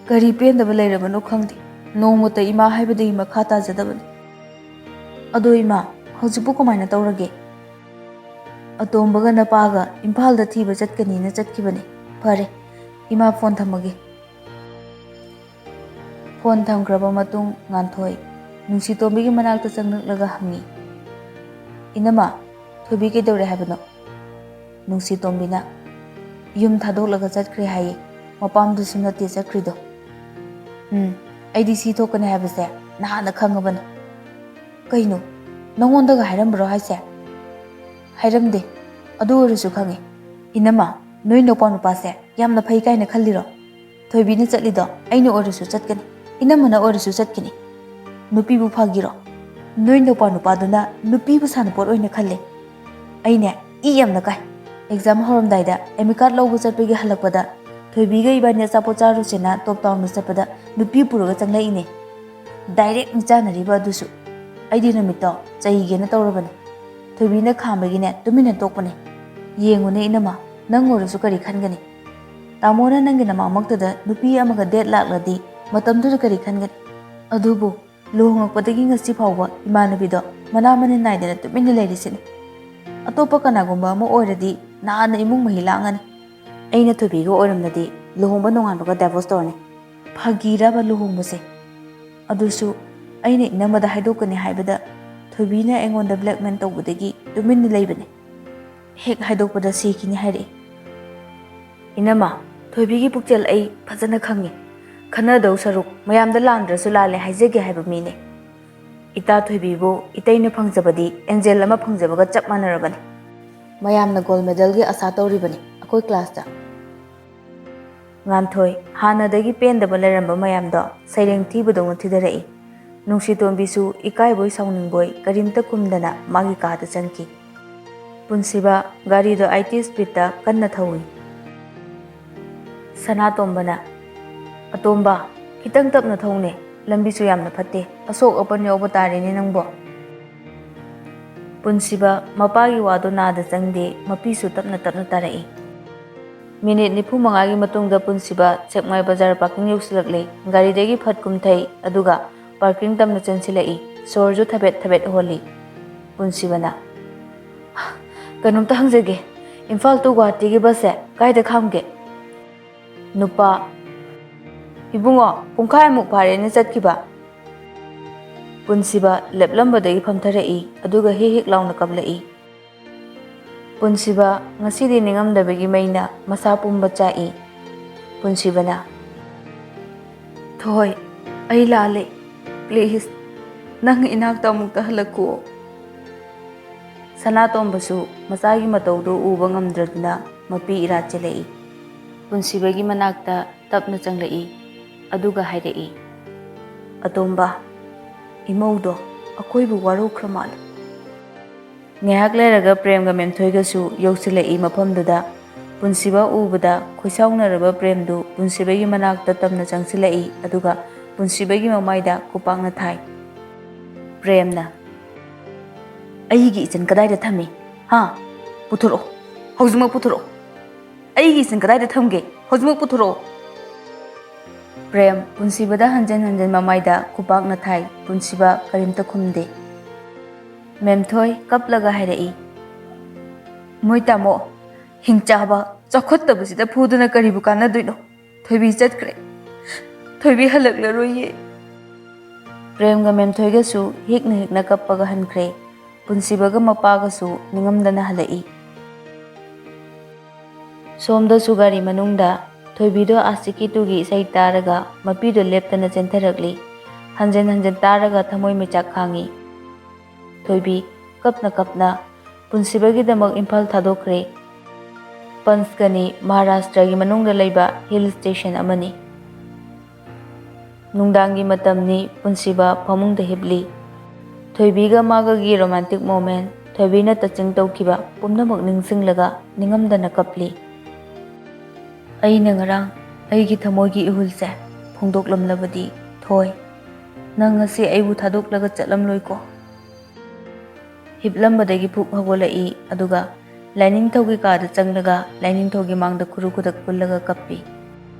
ꯀꯔꯤ ꯄꯦꯟꯗꯕ ꯂꯩꯔꯕꯅꯣ ꯈꯪꯗꯦ, ꯅꯣꯡꯃꯇ ꯏꯃꯥ ꯍꯥꯏꯕꯗꯒꯤ ꯃꯈꯥ ꯇꯥꯖꯗꯕꯅꯤ꯫ ꯑꯗꯣ ꯏꯃꯥ, ꯍꯧꯖꯤꯛꯄꯨ ꯀꯃꯥꯏꯅ ꯇꯧꯔꯒꯦ?" "ꯑꯇꯣꯝꯕꯒ ꯅꯄꯥꯒ ꯏꯝꯐꯥꯜꯗ ꯊꯤꯕ ꯆꯠꯀꯅꯤꯅ ꯆꯠꯈꯤꯕꯅꯦ꯫ ꯐꯔꯦ, ꯏꯃꯥ, ꯐꯣꯟ ꯊꯝꯃꯒꯦ꯫" ꯐꯣꯟ ꯊꯝꯈ꯭ꯔꯕ ꯃꯇꯨꯡ ꯉꯥꯟꯊꯣꯏ ꯅꯨꯡꯁꯤꯇꯣꯝꯕꯤꯒꯤ ꯃꯅꯥꯛꯇ ꯆꯪꯂꯛꯂꯒ ꯍꯪꯉꯤ, "ꯏꯅꯝꯃ, ꯊꯣꯏꯕꯤ ꯀꯩꯗꯧꯔꯦ ꯍꯥꯏꯕꯅꯣ?" ꯅꯨꯡꯁꯤꯇꯣꯝꯕꯤꯅ, "ꯌꯨꯝ ꯊꯥꯗꯣꯛꯂꯒ ꯆꯠꯈ꯭ꯔꯦ ꯍꯥꯏꯌꯦ, ꯃꯄꯥꯝꯗꯨꯁꯨ ꯅꯠꯇꯦ ꯆꯠꯈ꯭ꯔꯤꯗꯣ꯫" "ꯎꯝ, ꯑꯩꯗꯤ ꯁꯤ ꯊꯣꯛꯀꯅꯤ ꯍꯥꯏꯕꯁꯦ ꯅꯍꯥꯟꯅ ꯈꯪꯉꯕꯅꯤ꯫" "ꯀꯩꯅꯣ, ꯅꯪꯉꯣꯟꯗꯒ ꯍꯥꯏꯔꯝꯕ꯭ꯔꯣ ꯍꯥꯏꯁꯦ?" "ꯍꯥꯏꯔꯝꯗꯦ, ꯑꯗꯨ ꯑꯣꯏꯔꯁꯨ ꯈꯪꯉꯦ꯫" "ꯏꯅꯝꯃ, ꯅꯣꯏ ꯅꯨꯄꯥ ꯅꯨꯄꯥꯁꯦ ꯌꯥꯝꯅ ꯐꯩ ꯀꯥꯏꯅ ꯈꯜꯂꯤꯔꯣ? ꯊꯣꯏꯕꯤꯅ ꯆꯠꯂꯤꯗꯣ ꯑꯩꯅ ꯑꯣꯏꯔꯁꯨ ꯆꯠꯀꯅꯤ, ꯏꯅꯝꯃꯅ ꯑꯣꯏꯔꯁꯨ ꯆꯠꯀꯅꯤ꯫ ꯅꯨꯄꯤꯕꯨ ꯐꯥꯒꯤꯔꯣ? ꯅꯣꯏ ꯅꯨꯄꯥ ꯅꯨꯄꯥꯗꯨꯅ ꯅꯨꯄꯤꯕꯨ ꯁꯥꯟꯅꯄꯣꯠ ꯑꯣꯏꯅ ꯈꯜꯂꯦ꯫" ꯑꯩꯅꯦ ꯏ ꯌꯥꯝꯅ ꯀꯥꯏ꯫ ꯑꯦꯛꯖꯥꯝ ꯍꯧꯔꯝꯗꯥꯏꯗ ꯑꯦꯃꯤꯀꯥꯠ ꯂꯧꯕ ꯆꯠꯄꯒꯤ ꯍꯜꯂꯛꯄꯗ ꯊꯣꯏꯕꯤꯒ ꯏꯕꯥꯅꯤ ꯑꯆꯥꯄꯣꯠ ꯆꯥꯔꯨꯁꯦꯅ ꯇꯣꯞ ꯇꯥꯎꯟꯗ ꯆꯠꯄꯗ ꯅꯨꯄꯤ ꯄꯨꯔꯒ ꯆꯪꯂꯛꯏꯅꯦ꯫ ꯗꯥꯏꯔꯦꯛ ꯃꯤꯆꯥꯟꯅꯔꯤꯕ ꯑꯗꯨꯁꯨ꯫ ꯑꯩꯗꯤ ꯅꯨꯃꯤꯠꯇꯣ ꯆꯩꯒꯦꯅ ꯇꯧꯔꯕꯅꯦ꯫ ꯊꯣꯏꯕꯤꯅ ꯈꯥꯝꯕꯒꯤꯅꯦ ꯇꯨꯃꯤꯟꯅ ꯇꯣꯛꯄꯅꯦ꯫ ꯌꯦꯡꯉꯨꯅꯦ ꯏꯅꯝꯃ, ꯅꯪ ꯑꯣꯏꯔꯁꯨ ꯀꯔꯤ ꯈꯟꯒꯅꯤ? ꯇꯥꯃꯣꯅ ꯅꯪꯒꯤ ꯅꯃꯥꯡꯃꯛꯇꯗ ꯅꯨꯄꯤ ꯑꯃꯒ ꯗꯦꯠ ꯂꯥꯛꯂꯗꯤ ꯃꯇꯝꯗꯨꯗ ꯀꯔꯤ ꯈꯟꯒꯅꯤ? ꯑꯗꯨꯕꯨ ꯂꯨꯍꯣꯡꯉꯛꯄꯗꯒꯤ ꯉꯁꯤ ꯐꯥꯎꯕ ꯏꯃꯥꯟꯅꯕꯤꯗꯣ ꯃꯅꯥ ꯃꯅꯤꯟ ꯅꯥꯏꯗꯅ ꯇꯨꯃꯤꯟꯅ ꯂꯩꯔꯤꯁꯤꯅꯤ꯫ ꯑꯇꯣꯞꯄ ꯀꯅꯥꯒꯨꯝꯕ ꯑꯃ ꯑꯣꯏꯔꯗꯤ ꯅꯍꯥꯟꯅ ꯏꯃꯨꯡ ꯃꯍꯤ ꯂꯥꯡꯉꯅꯤ꯫ ꯑꯩꯅ ꯊꯣꯏꯕꯤꯒ ꯑꯣꯏꯔꯝꯂꯗꯤ ꯂꯨꯍꯣꯡꯕ ꯅꯣꯡꯉꯥꯟꯕꯒ divorce ꯇꯧꯔꯅꯤ꯫ ꯐꯥꯒꯤꯔꯕ ꯂꯨꯍꯣꯡꯕꯁꯦ? ꯑꯗꯨꯁꯨ ꯑꯩꯅ ꯏꯅꯝꯃꯗ ꯍꯥꯏꯗꯣꯛꯀꯅꯤ ꯍꯥꯏꯕꯗ ꯊꯣꯏꯕꯤꯅ ꯑꯩꯉꯣꯟꯗ blackmail ꯇꯧꯕꯗꯒꯤ ꯇꯨꯃꯤꯟꯅ ꯂꯩꯕꯅꯤ꯫ ꯍꯦꯛ ꯍꯥꯏꯗꯣꯛꯄꯗ ꯁꯤꯈꯤꯅꯤ ꯍꯥꯏꯔꯛꯏ꯫ ꯏꯅꯝꯃ, ꯊꯣꯏꯕꯤꯒꯤ ꯄꯨꯛꯆꯦꯜ ꯑꯩ ꯐꯖꯅ ꯈꯪꯉꯤ꯫ ꯈꯟꯅꯗꯧ ꯁꯔꯨꯛ ꯃꯌꯥꯝꯗ ꯂꯥꯟꯗ꯭ꯔꯁꯨ ꯂꯥꯜꯂꯦ ꯍꯥꯏꯖꯒꯦ ꯍꯥꯏꯕ ꯃꯤꯅꯤ꯫ ꯏꯇꯥ ꯊꯣꯏꯕꯤꯕꯨ ꯏꯇꯩꯅ ꯐꯪꯖꯕꯗꯤ angel ꯑꯃ ꯐꯪꯖꯕꯒ ꯆꯞ ꯃꯥꯟꯅꯔꯕꯅꯤ꯫ ꯃꯌꯥꯝꯅ gold medalꯒꯤ ꯑꯁꯥ ꯇꯧꯔꯤꯕꯅꯤ ꯑꯩꯈꯣꯏ classꯇ꯫ ꯉꯥꯟꯊꯣꯏ ꯍꯥꯟꯅꯗꯒꯤ ꯄꯦꯟꯗꯕ ꯂꯩꯔꯝꯕ ꯃꯌꯥꯝꯗꯣ ꯁꯩꯔꯦꯡ ꯊꯤꯕꯗꯧꯅ ꯊꯤꯊꯔꯛꯏ꯫ ꯅꯨꯡꯁꯤꯇꯣꯝꯕꯤꯁꯨ ꯏꯀꯥꯏꯕꯣꯏ ꯁꯥꯎꯅꯤꯡꯕꯣꯏ ꯀꯔꯤꯝꯇ ꯈꯨꯝꯗꯅ ꯃꯥꯒꯤ ꯀꯥꯗ ꯆꯪꯈꯤ꯫ ꯄꯨꯟꯁꯤꯕ ꯒꯥꯔꯤꯗꯣ ꯑꯥꯏꯇꯤ ꯁ꯭ꯄꯤꯗꯇ ꯀꯟꯅ ꯊꯧꯏ꯫ ꯁꯅꯥꯇꯣꯝꯕꯅ, "ꯑꯇꯣꯝꯕ, ꯈꯤꯇꯪ ꯇꯞꯅ ꯊꯧꯅꯦ, ꯂꯝꯕꯤꯁꯨ ꯌꯥꯝꯅ ꯐꯠꯇꯦ, ꯑꯁꯣꯛ ꯑꯄꯟ ꯌꯥꯎꯕ ꯇꯥꯔꯦꯅꯦ ꯅꯪꯕꯣ"꯫ ꯄꯨꯟꯁꯤꯕ ꯃꯄꯥꯒꯤ ꯋꯥꯗꯣ ꯅꯥꯗ ꯆꯪꯗꯦ, ꯃꯄꯤꯁꯨ ꯇꯞꯅ ꯇꯞꯅ ꯇꯥꯔꯛꯏ꯫ ꯃꯤꯅꯤꯠ ꯅꯤꯐꯨ ꯃꯉꯥꯒꯤ ꯃꯇꯨꯡꯗ ꯄꯨꯟꯁꯤꯕ ꯁꯦꯛꯃꯥꯏ ꯕꯖꯥꯔ ꯄꯥꯔꯀꯤꯡ ꯌꯧꯁꯤꯜꯂꯛꯂꯦ꯫ ꯒꯥꯔꯤꯗꯒꯤ ꯐꯠ ꯀꯨꯝꯊꯩ, ꯑꯗꯨꯒ ꯄꯥꯔꯀꯤꯡ ꯇꯝꯅ ꯆꯦꯟꯁꯤꯜꯂꯛꯏ꯫ ꯁꯣꯔꯁꯨ ꯊꯕꯦꯠ ꯊꯕꯦꯠ ꯍꯣꯜꯂꯤ꯫ ꯄꯨꯟꯁꯤꯕꯅ, "ꯀꯩꯅꯣꯝꯇ ꯍꯪꯖꯒꯦ, ꯏꯝꯐꯥꯜ to ꯒꯨꯋꯥꯍꯥꯇꯤꯒꯤ ꯕꯁꯁꯦ ꯀꯥꯏꯗ ꯈꯥꯝꯒꯦ?" ꯅꯨꯄꯥ, "ꯏꯕꯨꯡꯉꯣ, ꯄꯨꯡꯈꯥꯏꯃꯨꯛ ꯐꯥꯔꯦꯅꯦ ꯆꯠꯈꯤꯕ"꯫ ꯄꯨꯟꯁꯤꯕ ꯂꯦꯞꯂꯝꯕꯗꯒꯤ ꯐꯝꯊꯔꯛꯏ, ꯑꯗꯨꯒ ꯍꯤꯛ ꯍꯤꯛ ꯂꯥꯎꯅ ꯀꯞꯂꯛꯏ꯫ ꯄꯨꯟꯁꯤꯕ ꯉꯁꯤꯗꯤ ꯅꯤꯡꯉꯝꯗꯕꯒꯤ ꯃꯩꯅ ꯃꯁꯥ ꯄꯨꯝꯕ ꯆꯥꯛꯏ꯫ ꯄꯨꯟꯁꯤꯕꯅ, "ꯊꯣꯏ, ꯑꯩ ꯂꯥꯜꯂꯦ꯫ Please, ꯅꯪ ꯏꯅꯥꯛꯇ ꯑꯃꯨꯛꯇ ꯍꯜꯂꯛꯈꯨꯑꯣ"꯫ ꯁꯅꯥꯇꯣꯝꯕꯁꯨ ꯃꯆꯥꯒꯤ ꯃꯇꯧꯗꯨ ꯎꯕ ꯉꯝꯗ꯭ꯔꯗꯨꯅ ꯃꯄꯤ ꯏꯔꯥ ꯆꯦꯜꯂꯛꯏ꯫ ꯄꯨꯟꯁꯤꯕꯒꯤ ꯃꯅꯥꯛꯇ ꯇꯞꯅ ꯆꯪꯂꯛꯏ, ꯑꯗꯨꯒ ꯍꯥꯏꯔꯛꯏ, "ꯑꯇꯣꯝꯕ, ꯏꯃꯧꯗꯣ ꯑꯩꯈꯣꯏꯕꯨ ꯋꯥꯔꯧꯈ꯭ꯔ ꯃꯥꯜꯂꯦ"꯫ ꯉꯥꯏꯍꯥꯛ ꯂꯩꯔꯒ ꯄ꯭ꯔꯦꯝꯒ ꯃꯦꯝꯊꯣꯏꯒꯁꯨ ꯌꯧꯁꯤꯜꯂꯛꯏ ꯃꯐꯝꯗꯨꯗ꯫ ꯄꯨꯟꯁꯤꯕ ꯎꯕꯗ ꯈꯣꯏꯁꯥꯎꯅꯔꯕ ꯄ꯭ꯔꯦꯝꯗꯨ ꯄꯨꯟꯁꯤꯕꯒꯤ ꯃꯅꯥꯛꯇ ꯇꯞꯅ ꯆꯪꯁꯤꯜꯂꯛꯏ, ꯑꯗꯨꯒ ꯄꯨꯟꯁꯤꯕꯒꯤ ꯃꯃꯥꯏꯗ ꯈꯨꯄꯥꯛꯅ ꯊꯥꯏ꯫ ꯄ꯭ꯔꯦꯝꯅ, "ꯑꯩꯒꯤ ꯏꯆꯟ ꯀꯗꯥꯏꯗ ꯊꯝꯃꯤ? ꯍꯥ? ꯄꯨꯊꯣꯔꯛꯑꯣ, ꯍꯧꯖꯤꯛꯃꯛ ꯄꯨꯊꯣꯔꯛꯑꯣ꯫ ꯑꯩꯒꯤ ꯏꯆꯟ ꯀꯗꯥꯏꯗ ꯊꯝꯒꯦ? ꯍꯧꯖꯤꯛꯃꯛ ꯄꯨꯊꯣꯔꯛꯑꯣ"꯫ ꯄ꯭ꯔꯦꯝ ꯄꯨꯟꯁꯤꯕꯗ ꯍꯟꯖꯤꯟ ꯍꯟꯖꯤꯟ ꯃꯃꯥꯏꯗ ꯈꯨꯄꯥꯛꯅ ꯊꯥꯏ꯫ ꯄꯨꯟꯁꯤꯕ ꯀꯔꯤꯝꯇ ꯈꯨꯝꯗꯦ꯫ ꯃꯦꯝꯊꯣꯏ ꯀꯞꯂꯒ ꯍꯥꯏꯔꯛꯏ, "ꯃꯣꯏ ꯇꯥꯃꯣ, ꯍꯤꯡꯆꯥꯕ, ꯆꯥꯎꯈꯠꯇꯕꯁꯤꯗ ꯐꯨꯗꯨꯅ ꯀꯔꯤꯕꯨ ꯀꯥꯟꯅꯗꯣꯏꯅꯣ? ꯊꯣꯏꯕꯤ ꯆꯠꯈ꯭ꯔꯦ꯫ ꯊꯣꯏꯕꯤ ꯍꯜꯂꯛꯂꯔꯣꯏꯌꯦ"꯫ ꯄ꯭ꯔꯦꯝꯒ ꯃꯦꯝꯊꯣꯏꯒꯁꯨ ꯍꯤꯛꯅ ꯍꯤꯛꯅ ꯀꯞꯄꯒ ꯍꯟꯈ꯭ꯔꯦ꯫ ꯄꯨꯟꯁꯤꯕꯒ ꯃꯄꯥꯒꯁꯨ ꯅꯤꯡꯉꯝꯗꯅ ꯍꯜꯂꯛꯏ꯫ ꯁꯣꯝꯗꯁꯨ ꯒꯥꯔꯤ ꯃꯅꯨꯡꯗ ꯊꯣꯏꯕꯤꯗꯣ ꯑꯥꯁꯤꯀꯤ ꯇꯨꯒꯤ ꯏꯁꯩ ꯇꯥꯔꯒ ꯃꯄꯤꯗꯣ ꯂꯦꯞꯇꯅ ꯆꯦꯟꯊꯔꯛꯂꯤ꯫ ꯍꯟꯖꯤꯟ ꯍꯟꯖꯤꯟ ꯇꯥꯔꯒ ꯊꯃꯣꯏ ꯃꯩꯆꯥꯛ ꯈꯥꯡꯉꯤ꯫ ꯊꯣꯏꯕꯤ ꯀꯞꯅ ꯀꯞꯅ ꯄꯨꯟꯁꯤꯕꯒꯤꯗꯃꯛ ꯏꯝꯐꯥꯜ ꯊꯥꯗꯣꯛꯈ꯭ꯔꯦ꯫ ꯄꯟꯆꯀꯅꯤ ꯃꯍꯥꯔꯥꯁꯇ꯭ꯔꯒꯤ ꯃꯅꯨꯡꯗ ꯂꯩꯕ ꯍꯤꯜ ꯁ꯭ꯇꯦꯁꯟ ꯑꯃꯅꯤ꯫ ꯅꯨꯡꯗꯥꯡꯒꯤ ꯃꯇꯝꯅꯤ, ꯄꯨꯟꯁꯤꯕ ꯐꯃꯨꯡꯗ ꯍꯤꯞꯂꯤ꯫ ꯊꯣꯏꯕꯤꯒ ꯃꯥꯒꯒꯤ ꯔꯣꯃꯥꯟꯇꯤꯛ ꯃꯣꯃꯦꯟ, ꯊꯣꯏꯕꯤꯅ ꯇꯆꯤꯡ ꯇꯧꯈꯤꯕ ꯄꯨꯝꯅꯃꯛ ꯅꯤꯡꯁꯤꯡꯂꯒ ꯅꯤꯡꯉꯝꯗꯅ ꯀꯞꯂꯤ꯫ ꯑꯩꯅ ꯉꯔꯥꯡ ꯑꯩꯒꯤ ꯊꯃꯣꯏꯒꯤ ꯏꯍꯨꯜꯁꯦ ꯐꯣꯡꯗꯣꯛꯂꯝꯂꯕꯗꯤ, ꯊꯣꯏ, ꯅꯪ ꯉꯁꯤ ꯑꯩꯕꯨ ꯊꯥꯗꯣꯛꯂꯒ ꯆꯠꯂꯝꯂꯣꯏꯀꯣ꯫ ꯍꯤꯞꯂꯝꯕꯗꯒꯤ ꯐꯨꯛ ꯍꯧꯒꯠꯂꯛꯏ, ꯑꯗꯨꯒ ꯂꯥꯏꯅꯤꯡꯊꯧꯒꯤ ꯀꯥꯗ ꯆꯪꯂꯒ ꯂꯥꯏꯅꯤꯡꯊꯧꯒꯤ ꯃꯥꯡꯗ ꯈꯨꯔꯨ ꯈꯨꯗꯛ ꯀꯨꯜꯂꯒ ꯀꯞꯄꯤ꯫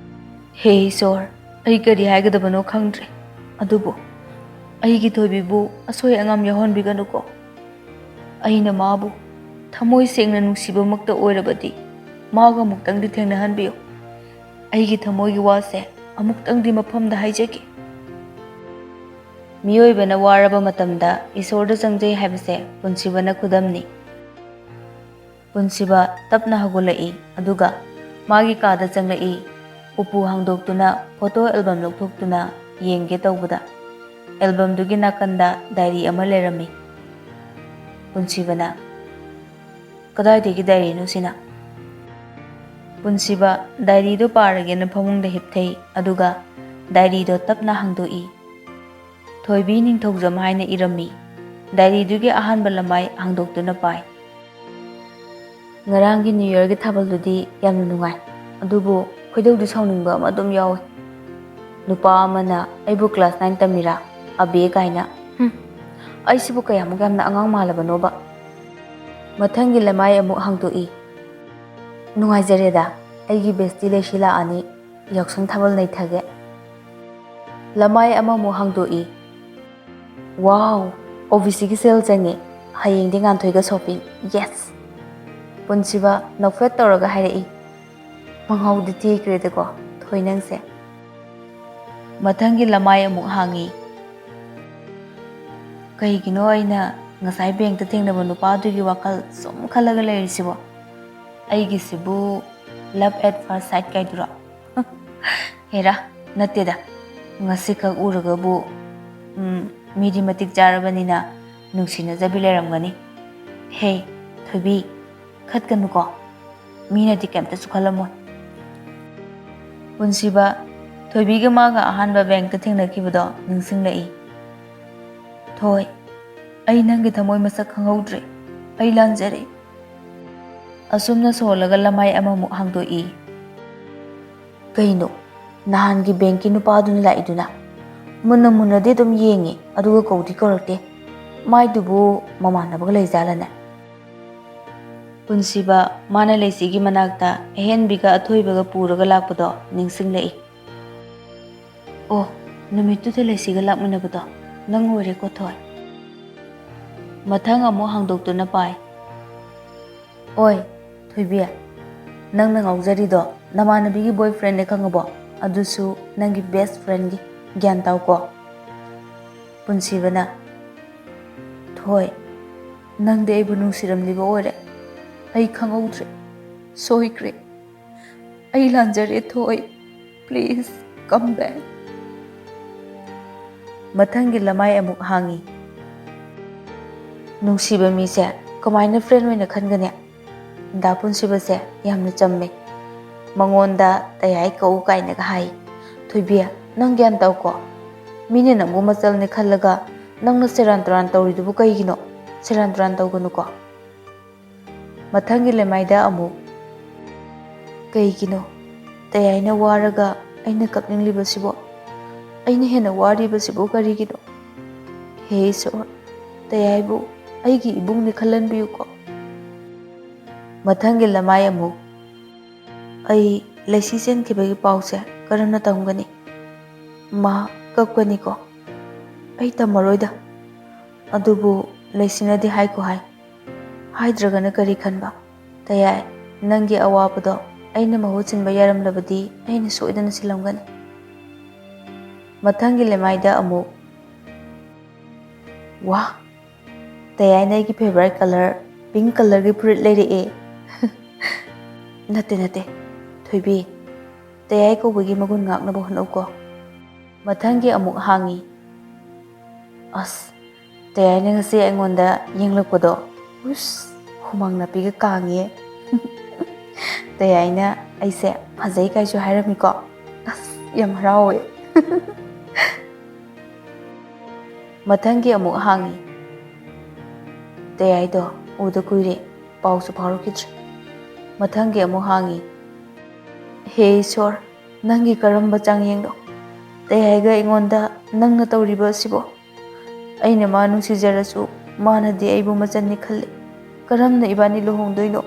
ꯍꯦ ꯏꯁꯣꯔ, ꯑꯩ ꯀꯔꯤ ꯍꯥꯏꯒꯗꯕꯅꯣ ꯈꯪꯗ꯭ꯔꯦ, ꯑꯗꯨꯕꯨ ꯑꯩꯒꯤ ꯊꯣꯏꯕꯤꯕꯨ ꯑꯁꯣꯏ ꯑꯉꯥꯝ ꯌꯥꯎꯍꯟꯕꯤꯒꯅꯨꯀꯣ꯫ ꯑꯩꯅ ꯃꯥꯕꯨ ꯊꯃꯣꯏ ꯁꯦꯡꯅ ꯅꯨꯡꯁꯤꯕꯃꯛꯇ ꯑꯣꯏꯔꯕꯗꯤ ꯃꯥꯒ ꯑꯃꯨꯛꯇꯪꯗꯤ ꯊꯦꯡꯅꯍꯟꯕꯤꯌꯨ꯫ ꯑꯩꯒꯤ ꯊꯃꯣꯏꯒꯤ ꯋꯥꯁꯦ ꯑꯃꯨꯛꯇꯪꯗꯤ ꯃꯐꯝꯗ ꯍꯥꯏꯖꯒꯦ꯫ ꯃꯤꯑꯣꯏꯕꯅ ꯋꯥꯔꯕ ꯃꯇꯝꯗ ꯏꯁꯣꯔꯗ ꯆꯪꯖꯩ ꯍꯥꯏꯕꯁꯦ ꯄꯨꯟꯁꯤꯕꯅ ꯈꯨꯗꯝꯅꯤ꯫ ꯄꯨꯟꯁꯤꯕ ꯇꯞꯅ ꯍꯧꯒꯠꯂꯛꯏ, ꯑꯗꯨꯒ ꯃꯥꯒꯤ ꯀꯥꯗ ꯆꯪꯂꯛꯏ꯫ ꯎꯄꯨ ꯍꯥꯡꯗꯣꯛꯇꯨꯅ ꯐꯣꯇꯣ ꯑꯦꯜꯕꯝ ꯂꯧꯊꯣꯛꯇꯨꯅ ꯌꯦꯡꯒꯦ ꯇꯧꯕꯗ, ꯑꯦꯜꯕꯝꯗꯨꯒꯤ ꯅꯥꯀꯟꯗ ꯗꯥꯏꯔꯤ ꯑꯃ ꯂꯩꯔꯝꯃꯤ꯫ ꯄꯨꯟꯁꯤꯕꯅ, "ꯀꯗꯥꯏꯗꯒꯤ ꯗꯥꯏꯔꯤꯅꯣ ꯁꯤꯅ?" ꯄꯨꯟꯁꯤꯕ ꯗꯥꯏꯔꯤꯗꯨ ꯄꯥꯔꯒꯦꯅ ꯐꯃꯨꯡꯗ ꯍꯤꯞꯊꯩ, ꯑꯗꯨꯒ ꯗꯥꯏꯔꯤꯗꯣ ꯇꯞꯅ ꯍꯥꯡꯗꯣꯛꯏ꯫ ꯊꯣꯏꯕꯤ ꯅꯤꯡꯊꯧꯖꯝ ꯍꯥꯏꯅ ꯏꯔꯝꯃꯤ꯫ ꯗꯥꯏꯔꯤꯗꯨꯒꯤ ꯑꯍꯥꯟꯕ ꯂꯃꯥꯏ ꯍꯥꯡꯗꯣꯛꯇꯨꯅ ꯄꯥꯏ꯫ "ꯉꯔꯥꯡꯒꯤ ꯅ꯭ꯌꯨ ꯌꯔꯒꯤ ꯊꯥꯕꯜꯗꯨꯗꯤ ꯌꯥꯝꯅ ꯅꯨꯡꯉꯥꯏ, ꯑꯗꯨꯕꯨ ꯈꯣꯏꯗꯧꯗꯤ ꯁꯥꯎꯅꯤꯡꯕ ꯑꯃ ꯑꯗꯨꯝ ꯌꯥꯎꯋꯤ꯫ ꯅꯨꯄꯥ ꯑꯃꯅ ꯑꯩꯕꯨ ꯀ꯭ꯂꯥꯁ ꯅꯥꯏꯟ ꯇꯝꯃꯤꯔꯥ, ꯑꯕꯦ ꯀꯥꯏꯅ꯫ ꯍꯨꯝ, ꯑꯩꯁꯤꯕꯨ ꯀꯌꯥꯃꯨꯛ ꯌꯥꯝꯅ ꯑꯉꯥꯡ ꯃꯥꯜꯂꯕꯅꯣꯕ?" ꯃꯊꯪꯒꯤ ꯂꯃꯥꯏ ꯑꯃꯨꯛ ꯍꯥꯡꯗꯣꯛꯏ꯫ "ꯅꯨꯡꯉꯥꯏꯖꯔꯦꯗ, ꯑꯩꯒꯤ ꯕꯦꯁꯇꯤ ꯂꯩꯁꯤ ꯂꯥꯛꯑꯅꯤ, ꯌꯥꯎꯁꯪ ꯊꯥꯕꯜ ꯅꯩꯊꯒꯦ꯫" ꯂꯃꯥꯏ ꯑꯃꯃꯨꯛ ꯍꯥꯡꯗꯣꯛꯏ꯫ "ꯋꯥꯎ, ꯑꯣ ꯕꯤ ꯁꯤꯒꯤ ꯁꯦꯜ ꯆꯪꯉꯦ, ꯍꯌꯦꯡꯗꯤ ꯉꯥꯟꯊꯣꯏꯒ ꯁꯣꯄꯤꯡ, ꯌꯦꯁ!" ꯄꯨꯟꯁꯤꯕ ꯅꯣꯛꯐꯦꯠ ꯇꯧꯔꯒ ꯍꯥꯏꯔꯛꯏ꯫ "ꯃꯉꯥꯎꯗꯤ ꯊꯤꯈ꯭ꯔꯦꯗꯀꯣ, ꯊꯣꯏ ꯅꯪꯁꯦ꯫" ꯃꯊꯪꯒꯤ ꯂꯃꯥꯏ ꯑꯃꯨꯛ ꯍꯥꯡꯉꯤ꯫ "ꯀꯩꯒꯤꯅꯣ ꯑꯩꯅ ꯉꯁꯥꯏ ꯕꯦꯡꯛꯇ ꯊꯦꯡꯅꯕ ꯅꯨꯄꯥꯗꯨꯒꯤ ꯋꯥꯈꯜ ꯁꯨꯝ ꯈꯜꯂꯒ ꯂꯩꯔꯤꯁꯤꯕꯣ? ꯑꯩꯒꯤꯁꯤꯕꯨ love at first sight ꯀꯥꯏꯗꯨꯔꯣ?" ꯍꯦꯔꯥ, ꯅꯠꯇꯦꯗ꯫ ꯉꯁꯤꯈꯛ ꯎꯔꯒꯕꯨ, ꯎꯝ, ꯃꯤꯗꯤ ꯃꯇꯤꯛ ꯆꯥꯔꯕꯅꯤꯅ ꯅꯨꯡꯁꯤꯅꯖꯕꯤ ꯂꯩꯔꯝꯒꯅꯤ꯫ ꯍꯦ, ꯊꯣꯏꯕꯤ, ꯈꯠꯀꯅꯨꯀꯣ꯫ ꯃꯤꯅꯗꯤ ꯀꯩꯝꯇꯁꯨ ꯈꯜꯂꯝꯃꯣꯏ꯫ ꯄꯨꯟꯁꯤꯕ, ꯊꯣꯏꯕꯤꯒ ꯃꯥꯒ ꯑꯍꯥꯟꯕ ꯕꯦꯡꯛꯇ ꯊꯦꯡꯅꯈꯤꯕꯗꯣ ꯅꯤꯡꯁꯤꯡꯂꯛꯏ꯫ "ꯊꯣꯏ, ꯑꯩ ꯅꯪꯒꯤ ꯊꯃꯣꯏ ꯃꯁꯛ ꯈꯪꯍꯧꯗ꯭ꯔꯦ꯫ ꯑꯩ ꯂꯥꯟꯖꯔꯦ꯫" ꯑꯁꯨꯝꯅ ꯁꯣꯜꯂꯒ ꯂꯃꯥꯏ ꯑꯃꯃꯨꯛ ꯍꯥꯡꯗꯣꯛꯏ꯫ "ꯀꯩꯅꯣ, ꯅꯍꯥꯟꯒꯤ ꯕꯦꯡꯛꯀꯤ ꯅꯨꯄꯥꯗꯨꯅ ꯂꯥꯛꯏꯗꯨꯅ? ꯃꯨꯟꯅ ꯃꯨꯟꯅꯗꯤ ꯑꯗꯨꯝ ꯌꯦꯡꯉꯤ, ꯑꯗꯨꯒ ꯀꯧꯗꯤ ꯀꯧꯔꯛꯇꯦ꯫ ꯃꯥꯏꯗꯨꯕꯨ ꯃꯃꯥꯟꯅꯕꯒ ꯂꯩꯖꯥꯠꯂꯅꯦ?" ꯄꯨꯟꯁꯤꯕ, ꯃꯥꯅ ꯂꯩꯁꯤꯒꯤ ꯃꯅꯥꯛꯇ ꯑꯍꯦꯟꯕꯤꯒ ꯑꯊꯣꯏꯕꯒ ꯄꯨꯔꯒ ꯂꯥꯛꯄꯗꯣ ꯅꯤꯡꯁꯤꯡꯂꯛꯏ꯫ "ꯑꯣ, ꯅꯨꯃꯤꯠꯇꯨꯗ ꯂꯩꯁꯤꯒ ꯂꯥꯛꯃꯤꯟꯅꯕꯗꯣ ꯅꯪ ꯑꯣꯏꯔꯦꯀꯣ, ꯊꯣꯏ?" ꯃꯊꯪ ꯑꯃꯨꯛ ꯍꯥꯡꯗꯣꯛꯇꯨꯅ ꯄꯥꯏ꯫ "ꯑꯣꯏ, ꯊꯣꯏꯕꯤ, ꯅꯪꯅ ꯉꯥꯎꯖꯔꯤꯗꯣ ꯅꯃꯥꯟꯅꯕꯤꯒꯤ boyfriendꯅꯦ ꯈꯪꯉꯕꯣ? ꯑꯗꯨꯁꯨ ꯅꯪꯒꯤ best friendꯒꯤ꯫ ꯒ꯭ꯌꯥꯟ ꯇꯥꯎꯀꯣ꯫" ꯄꯨꯟꯁꯤꯕꯅ, "ꯊꯣꯏ, ꯅꯪꯗꯤ ꯑꯩꯕꯨ ꯅꯨꯡꯁꯤꯔꯝꯂꯤꯕ ꯑꯣꯏꯔꯦ꯫ ꯑꯩ ꯈꯪꯍꯧꯗ꯭ꯔꯦ꯫ ꯁꯣꯏꯈ꯭ꯔꯦ꯫ ꯑꯩ ꯂꯥꯟꯖꯔꯦ, ꯊꯣꯏ꯫ Please come back꯫" ꯃꯊꯪꯒꯤ ꯂꯃꯥꯏ ꯑꯃꯨꯛ ꯍꯥꯡꯉꯤ꯫ "ꯅꯨꯡꯁꯤꯕ ꯃꯤꯁꯦ ꯀꯃꯥꯏꯅ friend ꯑꯣꯏꯅ ꯈꯟꯒꯅꯤ? ꯗꯥ ꯄꯨꯟꯁꯤꯕꯁꯦ ꯌꯥꯝꯅ ꯆꯝꯃꯦ꯫ ꯃꯉꯣꯟꯗ ꯇꯌꯥꯏ ꯀꯧ ꯀꯥꯏꯅꯒ ꯍꯥꯏ꯫ ꯊꯣꯏꯕꯤ, ꯅꯪ ꯒ꯭ꯌꯥꯟ ꯇꯧꯀꯣ꯫ ꯃꯤꯅ ꯅꯪꯕꯨ ꯃꯆꯜꯅꯦ ꯈꯜꯂꯒ ꯅꯪꯅ ꯁꯦꯔꯥꯟ ꯇꯨꯔꯥꯟ ꯇꯧꯔꯤꯗꯨꯕꯨ ꯀꯩꯒꯤꯅꯣ? ꯁꯦꯔꯥꯟ ꯇꯨꯔꯥꯟ ꯇꯧꯒꯅꯨꯀꯣ꯫" ꯃꯊꯪꯒꯤ ꯂꯩꯃꯥꯏꯗ ꯑꯃꯨꯛ, "ꯀꯩꯒꯤꯅꯣ ꯇꯌꯥꯏꯅ ꯋꯥꯔꯒ ꯑꯩꯅ ꯀꯞꯅꯤꯡꯂꯤꯕꯁꯤꯕꯣ? ꯑꯩꯅ ꯍꯦꯟꯅ ꯋꯥꯔꯤꯕꯁꯤꯕꯨ ꯀꯔꯤꯒꯤꯅꯣ? ꯍꯦ ꯏꯁꯣꯔ, ꯇꯌꯥꯏꯕꯨ ꯑꯩꯒꯤ ꯏꯕꯨꯡꯅꯤ ꯈꯜꯍꯟꯕꯤꯌꯨꯀꯣ꯫" ꯃꯊꯪꯒꯤ ꯂꯃꯥꯏ ꯑꯃꯨꯛ, "ꯑꯩ ꯂꯩꯁꯤ ꯆꯦꯟꯈꯤꯕꯒꯤ ꯄꯥꯎꯁꯦ ꯀꯔꯝꯅ ꯇꯝꯒꯅꯤ? ꯃꯥ ꯀꯞꯀꯅꯤꯀꯣ꯫ ꯑꯩ ꯇꯝꯃꯔꯣꯏꯗ꯫ ꯑꯗꯨꯕꯨ ꯂꯩꯁꯤꯅꯗꯤ ꯍꯥꯏꯈꯣ ꯍꯥꯏ꯫ ꯍꯥꯏꯗ꯭ꯔꯒꯅ ꯀꯔꯤ ꯈꯟꯕ? ꯇꯌꯥꯏ, ꯅꯪꯒꯤ ꯑꯋꯥꯕꯗꯣ ꯑꯩꯅ ꯃꯍꯨꯠ ꯁꯤꯟꯕ ꯌꯥꯔꯝꯂꯕꯗꯤ ꯑꯩꯅ ꯁꯣꯏꯗꯅ ꯁꯤꯜꯂꯝꯒꯅꯤ꯫" ꯃꯊꯪꯒꯤ ꯂꯩꯃꯥꯏꯗ ꯑꯃꯨꯛ, "ꯋꯥ, ꯇꯌꯥꯏꯅ ꯑꯩꯒꯤ favourite colour pink colourꯒꯤ ꯐꯨꯔꯤꯠ ꯂꯩꯔꯛꯑꯦ꯫" "ꯅꯠꯇꯦ, ꯅꯠꯇꯦ, ꯊꯣꯏꯕꯤ, ꯇꯌꯥꯏ ꯀꯧꯕꯒꯤ ꯃꯒꯨꯟ ꯉꯥꯛꯅꯕ ꯍꯣꯠꯅꯧꯀꯣ꯫" ꯃꯊꯪꯒꯤ ꯑꯃꯨꯛ ꯍꯥꯡꯉꯤ꯫ ꯑꯁ, ꯇꯌꯥꯏꯅ ꯉꯁꯤ ꯑꯩꯉꯣꯟꯗ ꯌꯦꯡꯂꯛꯄꯗꯣ, ꯎꯁ, ꯍꯨꯃꯥꯡ ꯅꯥꯄꯤꯒ ꯀꯥꯡꯉꯦ꯫ ꯇꯌꯥꯏꯅ ꯑꯩꯁꯦ ꯐꯖꯩ ꯀꯥꯏꯁꯨ ꯍꯥꯏꯔꯝꯃꯤꯀꯣ꯫ ꯑꯁ, ꯌꯥꯝ ꯍꯔꯥꯎꯋꯦ꯫ ꯃꯊꯪꯒꯤ ꯑꯃꯨꯛ ꯍꯥꯡꯉꯤ꯫ ꯇꯌꯥꯏꯗꯣ ꯎꯗ ꯀꯨꯏꯔꯦ, ꯄꯥꯎꯁꯨ ꯐꯥꯎꯔꯛꯈꯤꯗ꯭ꯔꯦ꯫ ꯃꯊꯪꯒꯤ ꯑꯃꯨꯛ ꯍꯥꯡꯉꯤ꯫ ꯍꯦ ꯏꯁꯣꯔ, ꯅꯪꯒꯤ ꯀꯔꯝꯕ ꯆꯥꯡꯌꯦꯡꯅꯣ? ꯇꯌꯥꯏꯒ ꯑꯩꯉꯣꯟꯗ ꯅꯪꯅ ꯇꯧꯔꯤꯕ ꯑꯁꯤꯕꯣ? ꯑꯩꯅ ꯃꯥ ꯅꯨꯡꯁꯤꯖꯔꯁꯨ ꯃꯥꯅꯗꯤ ꯑꯩꯕꯨ ꯃꯆꯟꯅꯤ ꯈꯜꯂꯤ꯫ ꯀꯔꯝꯅ ꯏꯕꯥꯅꯤ ꯂꯨꯍꯣꯡꯗꯣꯏꯅꯣ?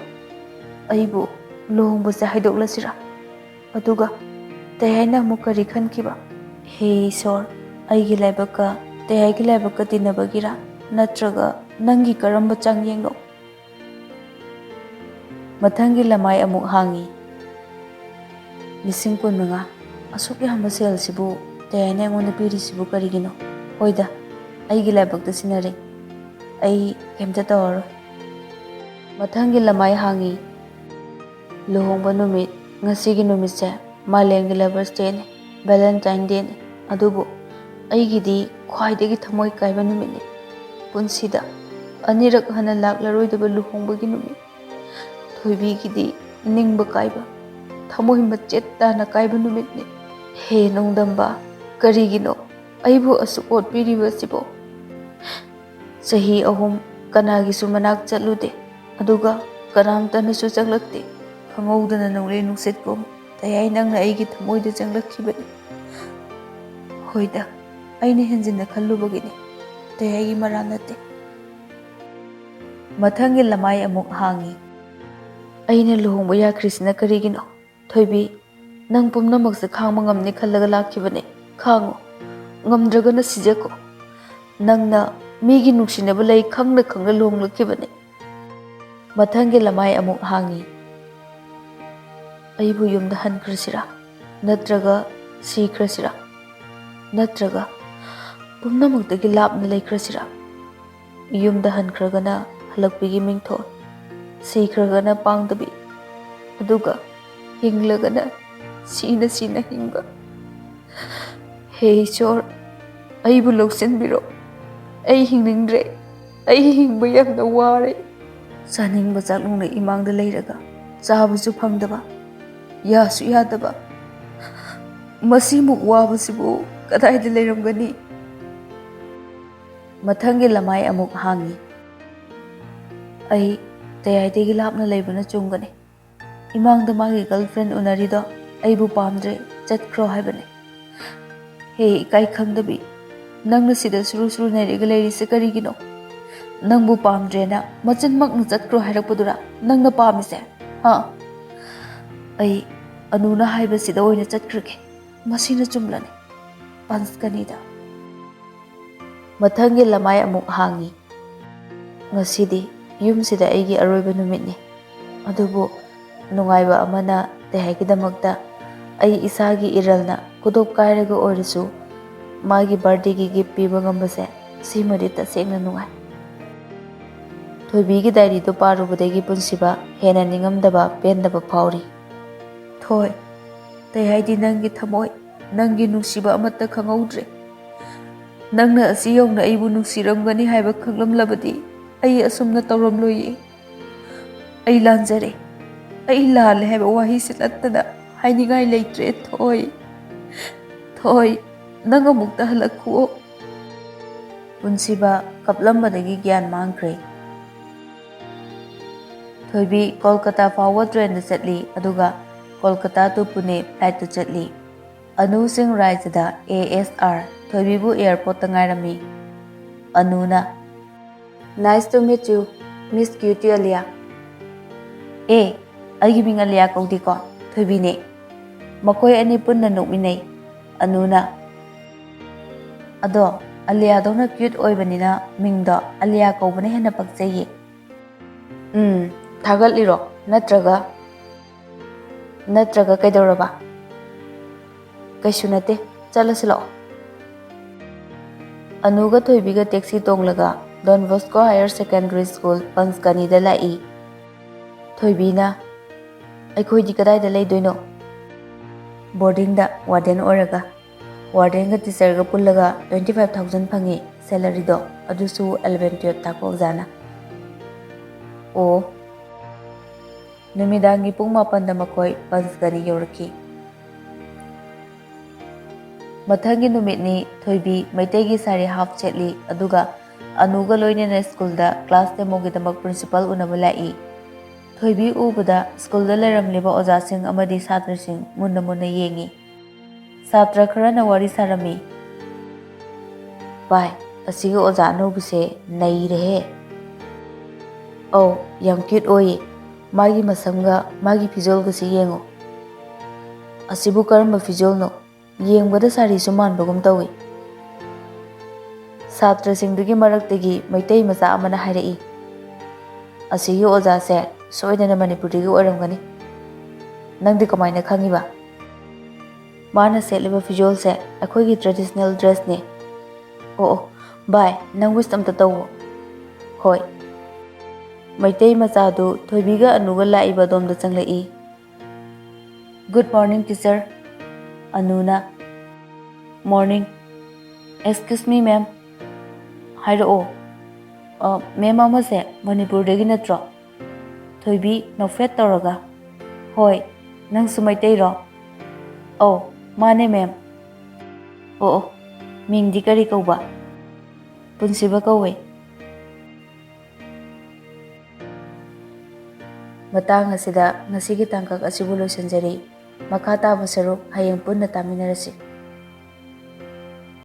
ꯑꯩꯕꯨ ꯂꯨꯍꯣꯡꯕꯁꯦ ꯍꯥꯏꯗꯣꯛꯂꯁꯤꯔꯥ? ꯑꯗꯨꯒ ꯇꯌꯥꯏꯅ ꯑꯃꯨꯛ ꯀꯔꯤ ꯈꯟꯈꯤꯕ? ꯍꯦ ꯏꯁꯣꯔ, ꯑꯩꯒꯤ ꯂꯥꯏꯕꯛꯀ ꯇꯌꯥꯏꯒꯤ ꯂꯥꯏꯕꯛꯀ ꯇꯤꯟꯅꯕꯒꯤꯔꯥ, ꯅꯠꯇ꯭ꯔꯒ ꯅꯪꯒꯤ ꯀꯔꯝꯕ ꯆꯥꯡꯌꯦꯡꯅꯣ? ꯃꯊꯪꯒꯤ ꯂꯃꯥꯏ ꯑꯃꯨꯛ ꯍꯥꯡꯉꯤ꯫ ꯂꯤꯁꯤꯡ ꯀꯨꯟ ꯃꯉꯥ꯫ ꯑꯁꯨꯛ ꯌꯥꯝꯕ ꯁꯦꯜꯁꯤꯕꯨ ꯇꯌꯥꯏꯅ ꯑꯩꯉꯣꯟꯗ ꯄꯤꯔꯤꯁꯤꯕꯨ ꯀꯔꯤꯒꯤꯅꯣ? ꯍꯣꯏꯗ, ꯑꯩꯒꯤ ꯂꯥꯏꯕꯛꯇ ꯁꯤꯟꯅꯔꯦ꯫ ꯑꯩ ꯀꯩꯝꯇ ꯇꯧꯔꯔꯣꯏ꯫ ꯃꯊꯪꯒꯤ ꯂꯃꯥꯏ ꯍꯥꯡꯉꯤ꯫ ꯂꯨꯍꯣꯡꯕ ꯅꯨꯃꯤꯠ, ꯉꯁꯤꯒꯤ ꯅꯨꯃꯤꯠꯁꯦ ꯃꯥꯂꯦꯝꯒꯤ Lovers Dayꯅꯦ, Valentine Dayꯅꯦ꯫ ꯑꯗꯨꯕꯨ ꯑꯩꯒꯤꯗꯤ ꯈ꯭ꯋꯥꯏꯗꯒꯤ ꯊꯃꯣꯏ ꯀꯥꯏꯕ ꯅꯨꯃꯤꯠꯅꯤ꯫ ꯄꯨꯟꯁꯤꯗ ꯑꯅꯤꯔꯛ ꯍꯟꯅ ꯂꯥꯛꯂꯔꯣꯏꯗꯕ ꯂꯨꯍꯣꯡꯕꯒꯤ ꯅꯨꯃꯤꯠ꯫ ꯊꯣꯏꯕꯤꯒꯤꯗꯤ ꯅꯤꯡꯕ ꯀꯥꯏꯕ, ꯊꯃꯣꯏ ꯃꯆꯦꯠ ꯇꯥꯅ ꯀꯥꯏꯕ ꯅꯨꯃꯤꯠꯅꯤ꯫ ꯍꯦ ꯅꯣꯡꯗꯝꯕ, ꯀꯔꯤꯒꯤꯅꯣ ꯑꯩꯕꯨ ꯑꯁꯨꯛ ꯑꯣꯠꯄꯤꯔꯤꯕꯁꯤꯕꯣ? ꯆꯍꯤ ꯑꯍꯨꯝ ꯀꯅꯥꯒꯤꯁꯨ ꯃꯅꯥꯛ ꯆꯠꯂꯨꯗꯦ, ꯑꯗꯨꯒ ꯀꯅꯥꯝꯇꯅꯁꯨ ꯆꯪꯂꯛꯇꯦ꯫ ꯈꯪꯍꯧꯗꯅ ꯅꯣꯡꯂꯩ ꯅꯨꯡꯁꯤꯠꯀꯨꯝ ꯇꯌꯥꯏ ꯅꯪꯅ ꯑꯩꯒꯤ ꯊꯃꯣꯏꯗ ꯆꯪꯂꯛꯈꯤꯕꯅꯤ꯫ ꯍꯣꯏꯗ, ꯑꯩꯅ ꯍꯦꯟꯖꯤꯟꯅ ꯈꯜꯂꯨꯕꯒꯤꯅꯤ꯫ ꯇꯌꯥꯏꯒꯤ ꯃꯔꯥꯜ ꯅꯠꯇꯦ꯫ ꯃꯊꯪꯒꯤ ꯂꯃꯥꯏ ꯑꯃꯨꯛ ꯍꯥꯡꯉꯤ꯫ ꯑꯩꯅ ꯂꯨꯍꯣꯡꯕ ꯌꯥꯈ꯭ꯔꯤꯁꯤꯅ ꯀꯔꯤꯒꯤꯅꯣ? ꯊꯣꯏꯕꯤ, ꯅꯪ ꯄꯨꯝꯅꯃꯛꯁꯦ ꯈꯥꯡꯕ ꯉꯝꯅꯤ ꯈꯜꯂꯒ ꯂꯥꯛꯈꯤꯕꯅꯦ꯫ ꯈꯥꯡꯉꯨ꯫ ꯉꯝꯗ꯭ꯔꯒꯅ ꯁꯤꯖꯈꯣ꯫ ꯅꯪꯅ ꯃꯤꯒꯤ ꯅꯨꯡꯁꯤꯅꯕ ꯂꯩ ꯈꯪꯅ ꯈꯪꯅ ꯂꯨꯍꯣꯡꯂꯛꯈꯤꯕꯅꯦ꯫ ꯃꯊꯪꯒꯤ ꯂꯃꯥꯏ ꯑꯃꯨꯛ ꯍꯥꯡꯉꯤ꯫ ꯑꯩꯕꯨ ꯌꯨꯝꯗ ꯍꯟꯈ꯭ꯔꯁꯤꯔꯥ? ꯅꯠꯇ꯭ꯔꯒ ꯁꯤꯈ꯭ꯔꯁꯤꯔꯥ? ꯅꯠꯇ꯭ꯔꯒ ꯄꯨꯝꯅꯃꯛꯇꯒꯤ ꯂꯥꯞꯅ ꯂꯩꯈ꯭ꯔꯁꯤꯔꯥ? ꯌꯨꯝꯗ ꯍꯟꯈ꯭ꯔꯒꯅ ꯍꯜꯂꯛꯄꯤꯒꯤ ꯃꯤꯡꯊꯣꯜ, ꯁꯤꯈ꯭ꯔꯒꯅ ꯄꯥꯡꯗꯕꯤ, ꯑꯗꯨꯒ ꯍꯤꯡꯂꯒꯅ ꯁꯤꯅ ꯁꯤꯅ ꯍꯤꯡꯕ꯫ ꯍꯦ ꯏꯁꯣꯔ, ꯑꯩꯕꯨ ꯂꯧꯁꯤꯟꯕꯤꯔꯣ꯫ ꯑꯩ ꯍꯤꯡꯅꯤꯡꯗ꯭ꯔꯦ꯫ ꯑꯩ ꯍꯤꯡꯕ ꯌꯥꯝꯅ ꯋꯥꯔꯦ꯫ ꯆꯥꯅꯤꯡꯕ ꯆꯥꯛꯂꯨꯡꯅ ꯏꯃꯥꯡꯗ ꯂꯩꯔꯒ ꯆꯥꯕꯁꯨ ꯐꯪꯗꯕ, ꯌꯥꯁꯨ ꯌꯥꯗꯕ, ꯃꯁꯤꯃꯨꯛ ꯋꯥꯕꯁꯤꯕꯨ ꯀꯗꯥꯏꯗ ꯂꯩꯔꯝꯒꯅꯤ? ꯃꯊꯪꯒꯤ ꯂꯃꯥꯏ ꯑꯃꯨꯛ ꯍꯥꯡꯉꯤ꯫ ꯑꯩ ꯇꯌꯥꯏꯗꯒꯤ ꯂꯥꯞꯅ ꯂꯩꯕꯅ ꯆꯨꯝꯒꯅꯤ꯫ ꯏꯃꯥꯡꯗ ꯃꯥꯒꯤ ꯒꯔꯜꯐ꯭ꯔꯦꯟ ꯎꯅꯔꯤꯗꯣ ꯑꯩꯕꯨ ꯄꯥꯝꯗ꯭ꯔꯦ, ꯆꯠꯈ꯭ꯔꯣ ꯍꯥꯏꯕꯅꯤ꯫ ꯍꯦ ꯏꯀꯥꯏ ꯈꯪꯗꯕꯤ, ꯅꯪꯅ ꯁꯤꯗ ꯁꯨꯔꯨ ꯁꯨꯔꯨ ꯅꯩꯔꯒ ꯂꯩꯔꯤꯁꯦ ꯀꯔꯤꯒꯤꯅꯣ? ꯅꯪꯕꯨ ꯄꯥꯝꯗ꯭ꯔꯦꯅ ꯃꯆꯤꯟꯃꯛꯅ ꯆꯠꯈ꯭ꯔꯣ ꯍꯥꯏꯔꯛꯄꯗꯨꯔꯥ ꯅꯪꯅ ꯄꯥꯝꯃꯤꯁꯦ? ꯍꯥ? ꯑꯩ ꯑꯅꯨꯅ ꯍꯥꯏꯕꯁꯤꯗ ꯑꯣꯏꯅ ꯆꯠꯈ꯭ꯔꯒꯦ꯫ ꯃꯁꯤꯅ ꯆꯨꯝꯂꯅꯤ꯫ ꯄꯟꯁꯀꯅꯤꯗ꯫ ꯃꯊꯪꯒꯤ ꯂꯃꯥꯏ ꯑꯃꯨꯛ ꯍꯥꯡꯉꯤ꯫ ꯉꯁꯤꯗꯤ ꯌꯨꯝꯁꯤꯗ ꯑꯩꯒꯤ ꯑꯔꯣꯏꯕ ꯅꯨꯃꯤꯠꯅꯤ꯫ ꯑꯗꯨꯕꯨ ꯅꯨꯡꯉꯥꯏꯕ ꯑꯃꯅ ꯇꯦꯍꯥꯏꯒꯤꯗꯃꯛꯇ ꯑꯩ ꯏꯁꯥꯒꯤ ꯏꯔꯜꯅ ꯈꯨꯗꯣꯞ ꯀꯥꯏꯔꯒ ꯑꯣꯏꯔꯁꯨ ꯃꯥꯒꯤ ꯕꯥꯔꯗꯦꯒꯤ ꯒꯤꯐ ꯄꯤꯕ ꯉꯝꯕꯁꯦ, ꯁꯤꯃꯗꯤ ꯇꯁꯦꯡꯅ ꯅꯨꯡꯉꯥꯏ꯫ ꯊꯣꯏꯕꯤꯒꯤ ꯗꯥꯏꯔꯤꯗꯨ ꯄꯥꯔꯨꯕꯗꯒꯤ ꯄꯨꯟꯁꯤꯕ ꯍꯦꯟꯅ ꯅꯤꯡꯉꯝꯗꯕ ꯄꯦꯟꯗꯕ ꯐꯥꯎꯔꯤ꯫ ꯊꯣꯏ, ꯇꯦꯍꯥꯏꯗꯤ ꯅꯪꯒꯤ ꯊꯃꯣꯏ, ꯅꯪꯒꯤ ꯅꯨꯡꯁꯤꯕ ꯑꯃꯠꯇ ꯈꯪꯍꯧꯗ꯭ꯔꯦ꯫ ꯅꯪꯅ ꯑꯁꯤ ꯌꯧꯅ ꯑꯩꯕꯨ ꯅꯨꯡꯁꯤꯔꯝꯒꯅꯤ ꯍꯥꯏꯕ ꯈꯪꯂꯝꯂꯕꯗꯤ ꯑꯩ ꯑꯁꯨꯝꯅ ꯇꯧꯔꯝꯂꯣꯏꯌꯦ꯫ ꯑꯩ ꯂꯥꯟꯖꯔꯦ꯫ ꯑꯩ ꯂꯥꯜꯂꯦ ꯍꯥꯏꯕ ꯋꯥꯍꯩꯁꯤ ꯅꯠꯇꯅ ꯍꯥꯏꯅꯤꯡꯉꯥꯏ ꯂꯩꯇ꯭ꯔꯦ, ꯊꯣꯏ꯫ ꯊꯣꯏ, ꯅꯪ ꯑꯃꯨꯛꯇ ꯍꯜꯂꯛꯈꯨꯑꯣ꯫ ꯄꯨꯟꯁꯤꯕ ꯀꯞꯂꯝꯕꯗꯒꯤ ꯒ꯭ꯌꯥꯟ ꯃꯥꯡꯈ꯭ꯔꯦ꯫ ꯊꯣꯏꯕꯤ ꯀꯣꯜꯀꯇꯥ ꯐꯥꯎꯕ ꯇ꯭ꯔꯦꯟꯗ ꯆꯠꯂꯤ, ꯑꯗꯨꯒ ꯀꯣꯜꯀꯇꯥ to ꯄꯨꯅꯦ ꯐ꯭ꯂꯥꯏꯠꯇ ꯆꯠꯂꯤ꯫ ꯑꯅꯨ ꯁꯤꯡ ꯔꯥꯏꯖꯗ ASR ꯊꯣꯏꯕꯤꯕꯨ ꯑꯦꯌꯔꯄꯣꯔꯠꯇ ꯉꯥꯏꯔꯝꯃꯤ꯫ ꯑꯅꯨꯅ, "Nice to meet you, Miss Cutie ꯑꯂꯤꯌꯥ꯫" "ꯑꯦ, ꯑꯩꯒꯤ ꯃꯤꯡ ꯑꯂꯤꯌꯥ ꯀꯧꯗꯦꯀꯣ, ꯊꯣꯏꯕꯤꯅꯦ꯫" ꯃꯈꯣꯏ ꯑꯅꯤ ꯄꯨꯟꯅ ꯅꯣꯛꯃꯤꯟꯅꯩ꯫ ꯑꯅꯨꯅ, "ꯑꯗꯣ, ꯑꯂꯤꯌꯥꯗꯧꯅ ꯀ꯭ꯌꯨꯠ ꯑꯣꯏꯕꯅꯤꯅ ꯃꯤꯡꯗꯣ ꯑꯂꯤꯌꯥ ꯀꯧꯕꯅ ꯍꯦꯟꯅ ꯄꯛꯆꯩꯌꯦ꯫" "ꯎꯝ, ꯊꯥꯒꯠꯂꯤꯔꯣ? ꯅꯠꯇ꯭ꯔꯒ, ꯅꯠꯇ꯭ꯔꯒ ꯀꯩꯗꯧꯔꯕ?" "ꯀꯩꯁꯨ ꯅꯠꯇꯦ, ꯆꯠꯂꯁꯤ ꯂꯥꯛꯑꯣ꯫" ꯑꯅꯨꯒ ꯊꯣꯏꯕꯤꯒ ꯇꯦꯛꯁꯤ ꯇꯣꯡꯂꯒ Don Bosco Higher Secondary School, ꯄꯟꯁꯀꯅꯤꯗ ꯂꯥꯛꯏ꯫ ꯊꯣꯏꯕꯤꯅ, "ꯑꯩꯈꯣꯏꯗꯤ ꯀꯗꯥꯏꯗ ꯂꯩꯗꯣꯏꯅꯣ?" "ꯕꯣꯔꯗꯤꯡꯗ ꯋꯥꯔꯗꯦꯟ ꯑꯣꯏꯔꯒ꯫" "ꯋꯥꯔꯗꯦꯟꯒ ꯇꯤꯆꯔꯒ ꯄꯨꯜꯂꯒ twenty five thousand ꯐꯪꯉꯤ ꯁꯦꯂꯔꯤꯗꯣ, ꯑꯗꯨꯁꯨ eleven twelve ꯇꯥꯛꯄ ꯑꯣꯖꯥꯅ꯫" "ꯑꯣ, ꯅꯨꯃꯤꯗꯥꯡꯒꯤ ꯄꯨꯡ ꯃꯥꯄꯟꯗ ꯃꯈꯣꯏ ꯄꯟꯆꯒꯔꯤ ꯌꯧꯔꯛꯈꯤ꯫ ꯃꯊꯪꯒꯤ ꯅꯨꯃꯤꯠꯅꯤ꯫ ꯊꯣꯏꯕꯤ ꯃꯩꯇꯩꯒꯤ ꯁꯥꯔꯤ ꯍꯥꯞ ꯁꯦꯠꯂꯤ, ꯑꯗꯨꯒ ꯑꯅꯨꯒ ꯂꯣꯏꯅꯅ ꯁ꯭ꯀꯨꯜꯗ ꯀ꯭ꯂꯥꯁ ꯗꯦꯃꯣꯒꯤꯗꯃꯛ ꯄ꯭ꯔꯤꯟꯁꯤꯄꯥꯜ ꯎꯅꯕ ꯂꯥꯛꯏ꯫ ꯊꯣꯏꯕꯤ ꯎꯕꯗ ꯁ꯭ꯀꯨꯜꯗ ꯂꯩꯔꯝꯂꯤꯕ ꯑꯣꯖꯥꯁꯤꯡ ꯑꯃꯗꯤ ꯁꯥꯇ꯭ꯔꯁꯤꯡ ꯃꯨꯟꯅ ꯃꯨꯟꯅ ꯌꯦꯡꯉꯤ꯫ ꯁꯥꯇ꯭ꯔ ꯈꯔꯅ ꯋꯥꯔꯤ ꯁꯥꯔꯝꯃꯤ꯫ "ꯚꯥꯏ, ꯑꯁꯤꯒꯤ ꯑꯣꯖꯥ ꯑꯅꯧꯕꯁꯦ ꯅꯩꯔꯦꯍꯦ!" "ꯑꯧ, ꯌꯥꯝ ꯀ꯭ꯌꯨꯠ ꯑꯣꯏꯌꯦ꯫ ꯃꯥꯒꯤ ꯃꯁꯝꯒ ꯃꯥꯒꯤ ꯐꯤꯖꯣꯜꯒꯁꯤ ꯌꯦꯡꯉꯨ꯫ ꯑꯁꯤꯕꯨ ꯀꯔꯝꯕ ꯐꯤꯖꯣꯜꯅꯣ? ꯌꯦꯡꯕꯗ ꯁꯥꯔꯤꯁꯨ ꯃꯥꯟꯕꯒꯨꯝ ꯇꯧꯏ꯫" ꯁꯥꯇ꯭ꯔꯁꯤꯡꯗꯨꯒꯤ ꯃꯔꯛꯇꯒꯤ ꯃꯩꯇꯩ ꯃꯆꯥ ꯑꯃꯅ ꯍꯥꯏꯔꯛꯏ, "ꯑꯁꯤꯒꯤ ꯑꯣꯖꯥꯁꯦ ꯁꯣꯏꯗꯅ ꯃꯅꯤꯄꯨꯔꯗꯒꯤ ꯑꯣꯏꯔꯝꯒꯅꯤ꯫ ꯅꯪꯗꯤ ꯀꯃꯥꯏꯅ ꯈꯪꯉꯤꯕ?" "ꯃꯥꯅ ꯁꯦꯠꯂꯤꯕ ꯐꯤꯖꯣꯜꯁꯦ ꯑꯩꯈꯣꯏꯒꯤ ꯇ꯭ꯔꯦꯗꯤꯁꯅꯦꯜ ꯗ꯭ꯔꯦꯁꯅꯦ꯫" "ꯑꯣ ꯑꯣ, ꯚꯥꯏ, ꯅꯪ ꯋꯤꯁ ꯑꯝꯇ ꯇꯧꯋꯣ꯫" "ꯍꯣꯏ꯫" ꯃꯩꯇꯩ ꯃꯆꯥꯗꯨ ꯊꯣꯏꯕꯤꯒ ꯑꯅꯨꯒ ꯂꯥꯛꯏꯕ ꯑꯗꯣꯝꯗ ꯆꯪꯂꯛꯏ꯫ "Good morning, teacher꯫" ꯑꯅꯨꯅ, "Morning꯫ Excuse me, ma'am꯫" "ꯍꯥꯏꯔꯛꯑꯣ꯫" "ꯑ, ꯃꯦꯝ ꯑꯃꯁꯦ ꯃꯅꯤꯄꯨꯔꯗꯒꯤ ꯅꯠꯇ꯭ꯔꯣ?" ꯊꯣꯏꯕꯤ ꯅꯣꯛꯐꯦꯠ ꯇꯧꯔꯒ, "ꯍꯣꯏ, ꯅꯪꯁꯨ ꯃꯩꯇꯩꯔꯣ?" "ꯑꯧ, ꯃꯥꯅꯦ, ꯃꯦꯝ꯫" "ꯑꯣ ꯑꯣ, ꯃꯤꯡꯗꯤ ꯀꯔꯤ ꯀꯧꯕ?" "ꯄꯨꯟꯁꯤꯕ ꯀꯧꯋꯦ꯫" ꯃꯇꯥꯡ ꯑꯁꯤꯗ ꯉꯁꯤꯒꯤ ꯇꯥꯡꯀꯛ ꯑꯁꯤꯕꯨ ꯂꯣꯏꯁꯤꯟꯖꯔꯤ꯫ ꯃꯈꯥ ꯇꯥꯕ ꯁꯔꯨꯛ ꯍꯌꯦꯡ ꯄꯨꯟꯅ ꯇꯥꯃꯤꯟꯅꯔꯁꯤ꯫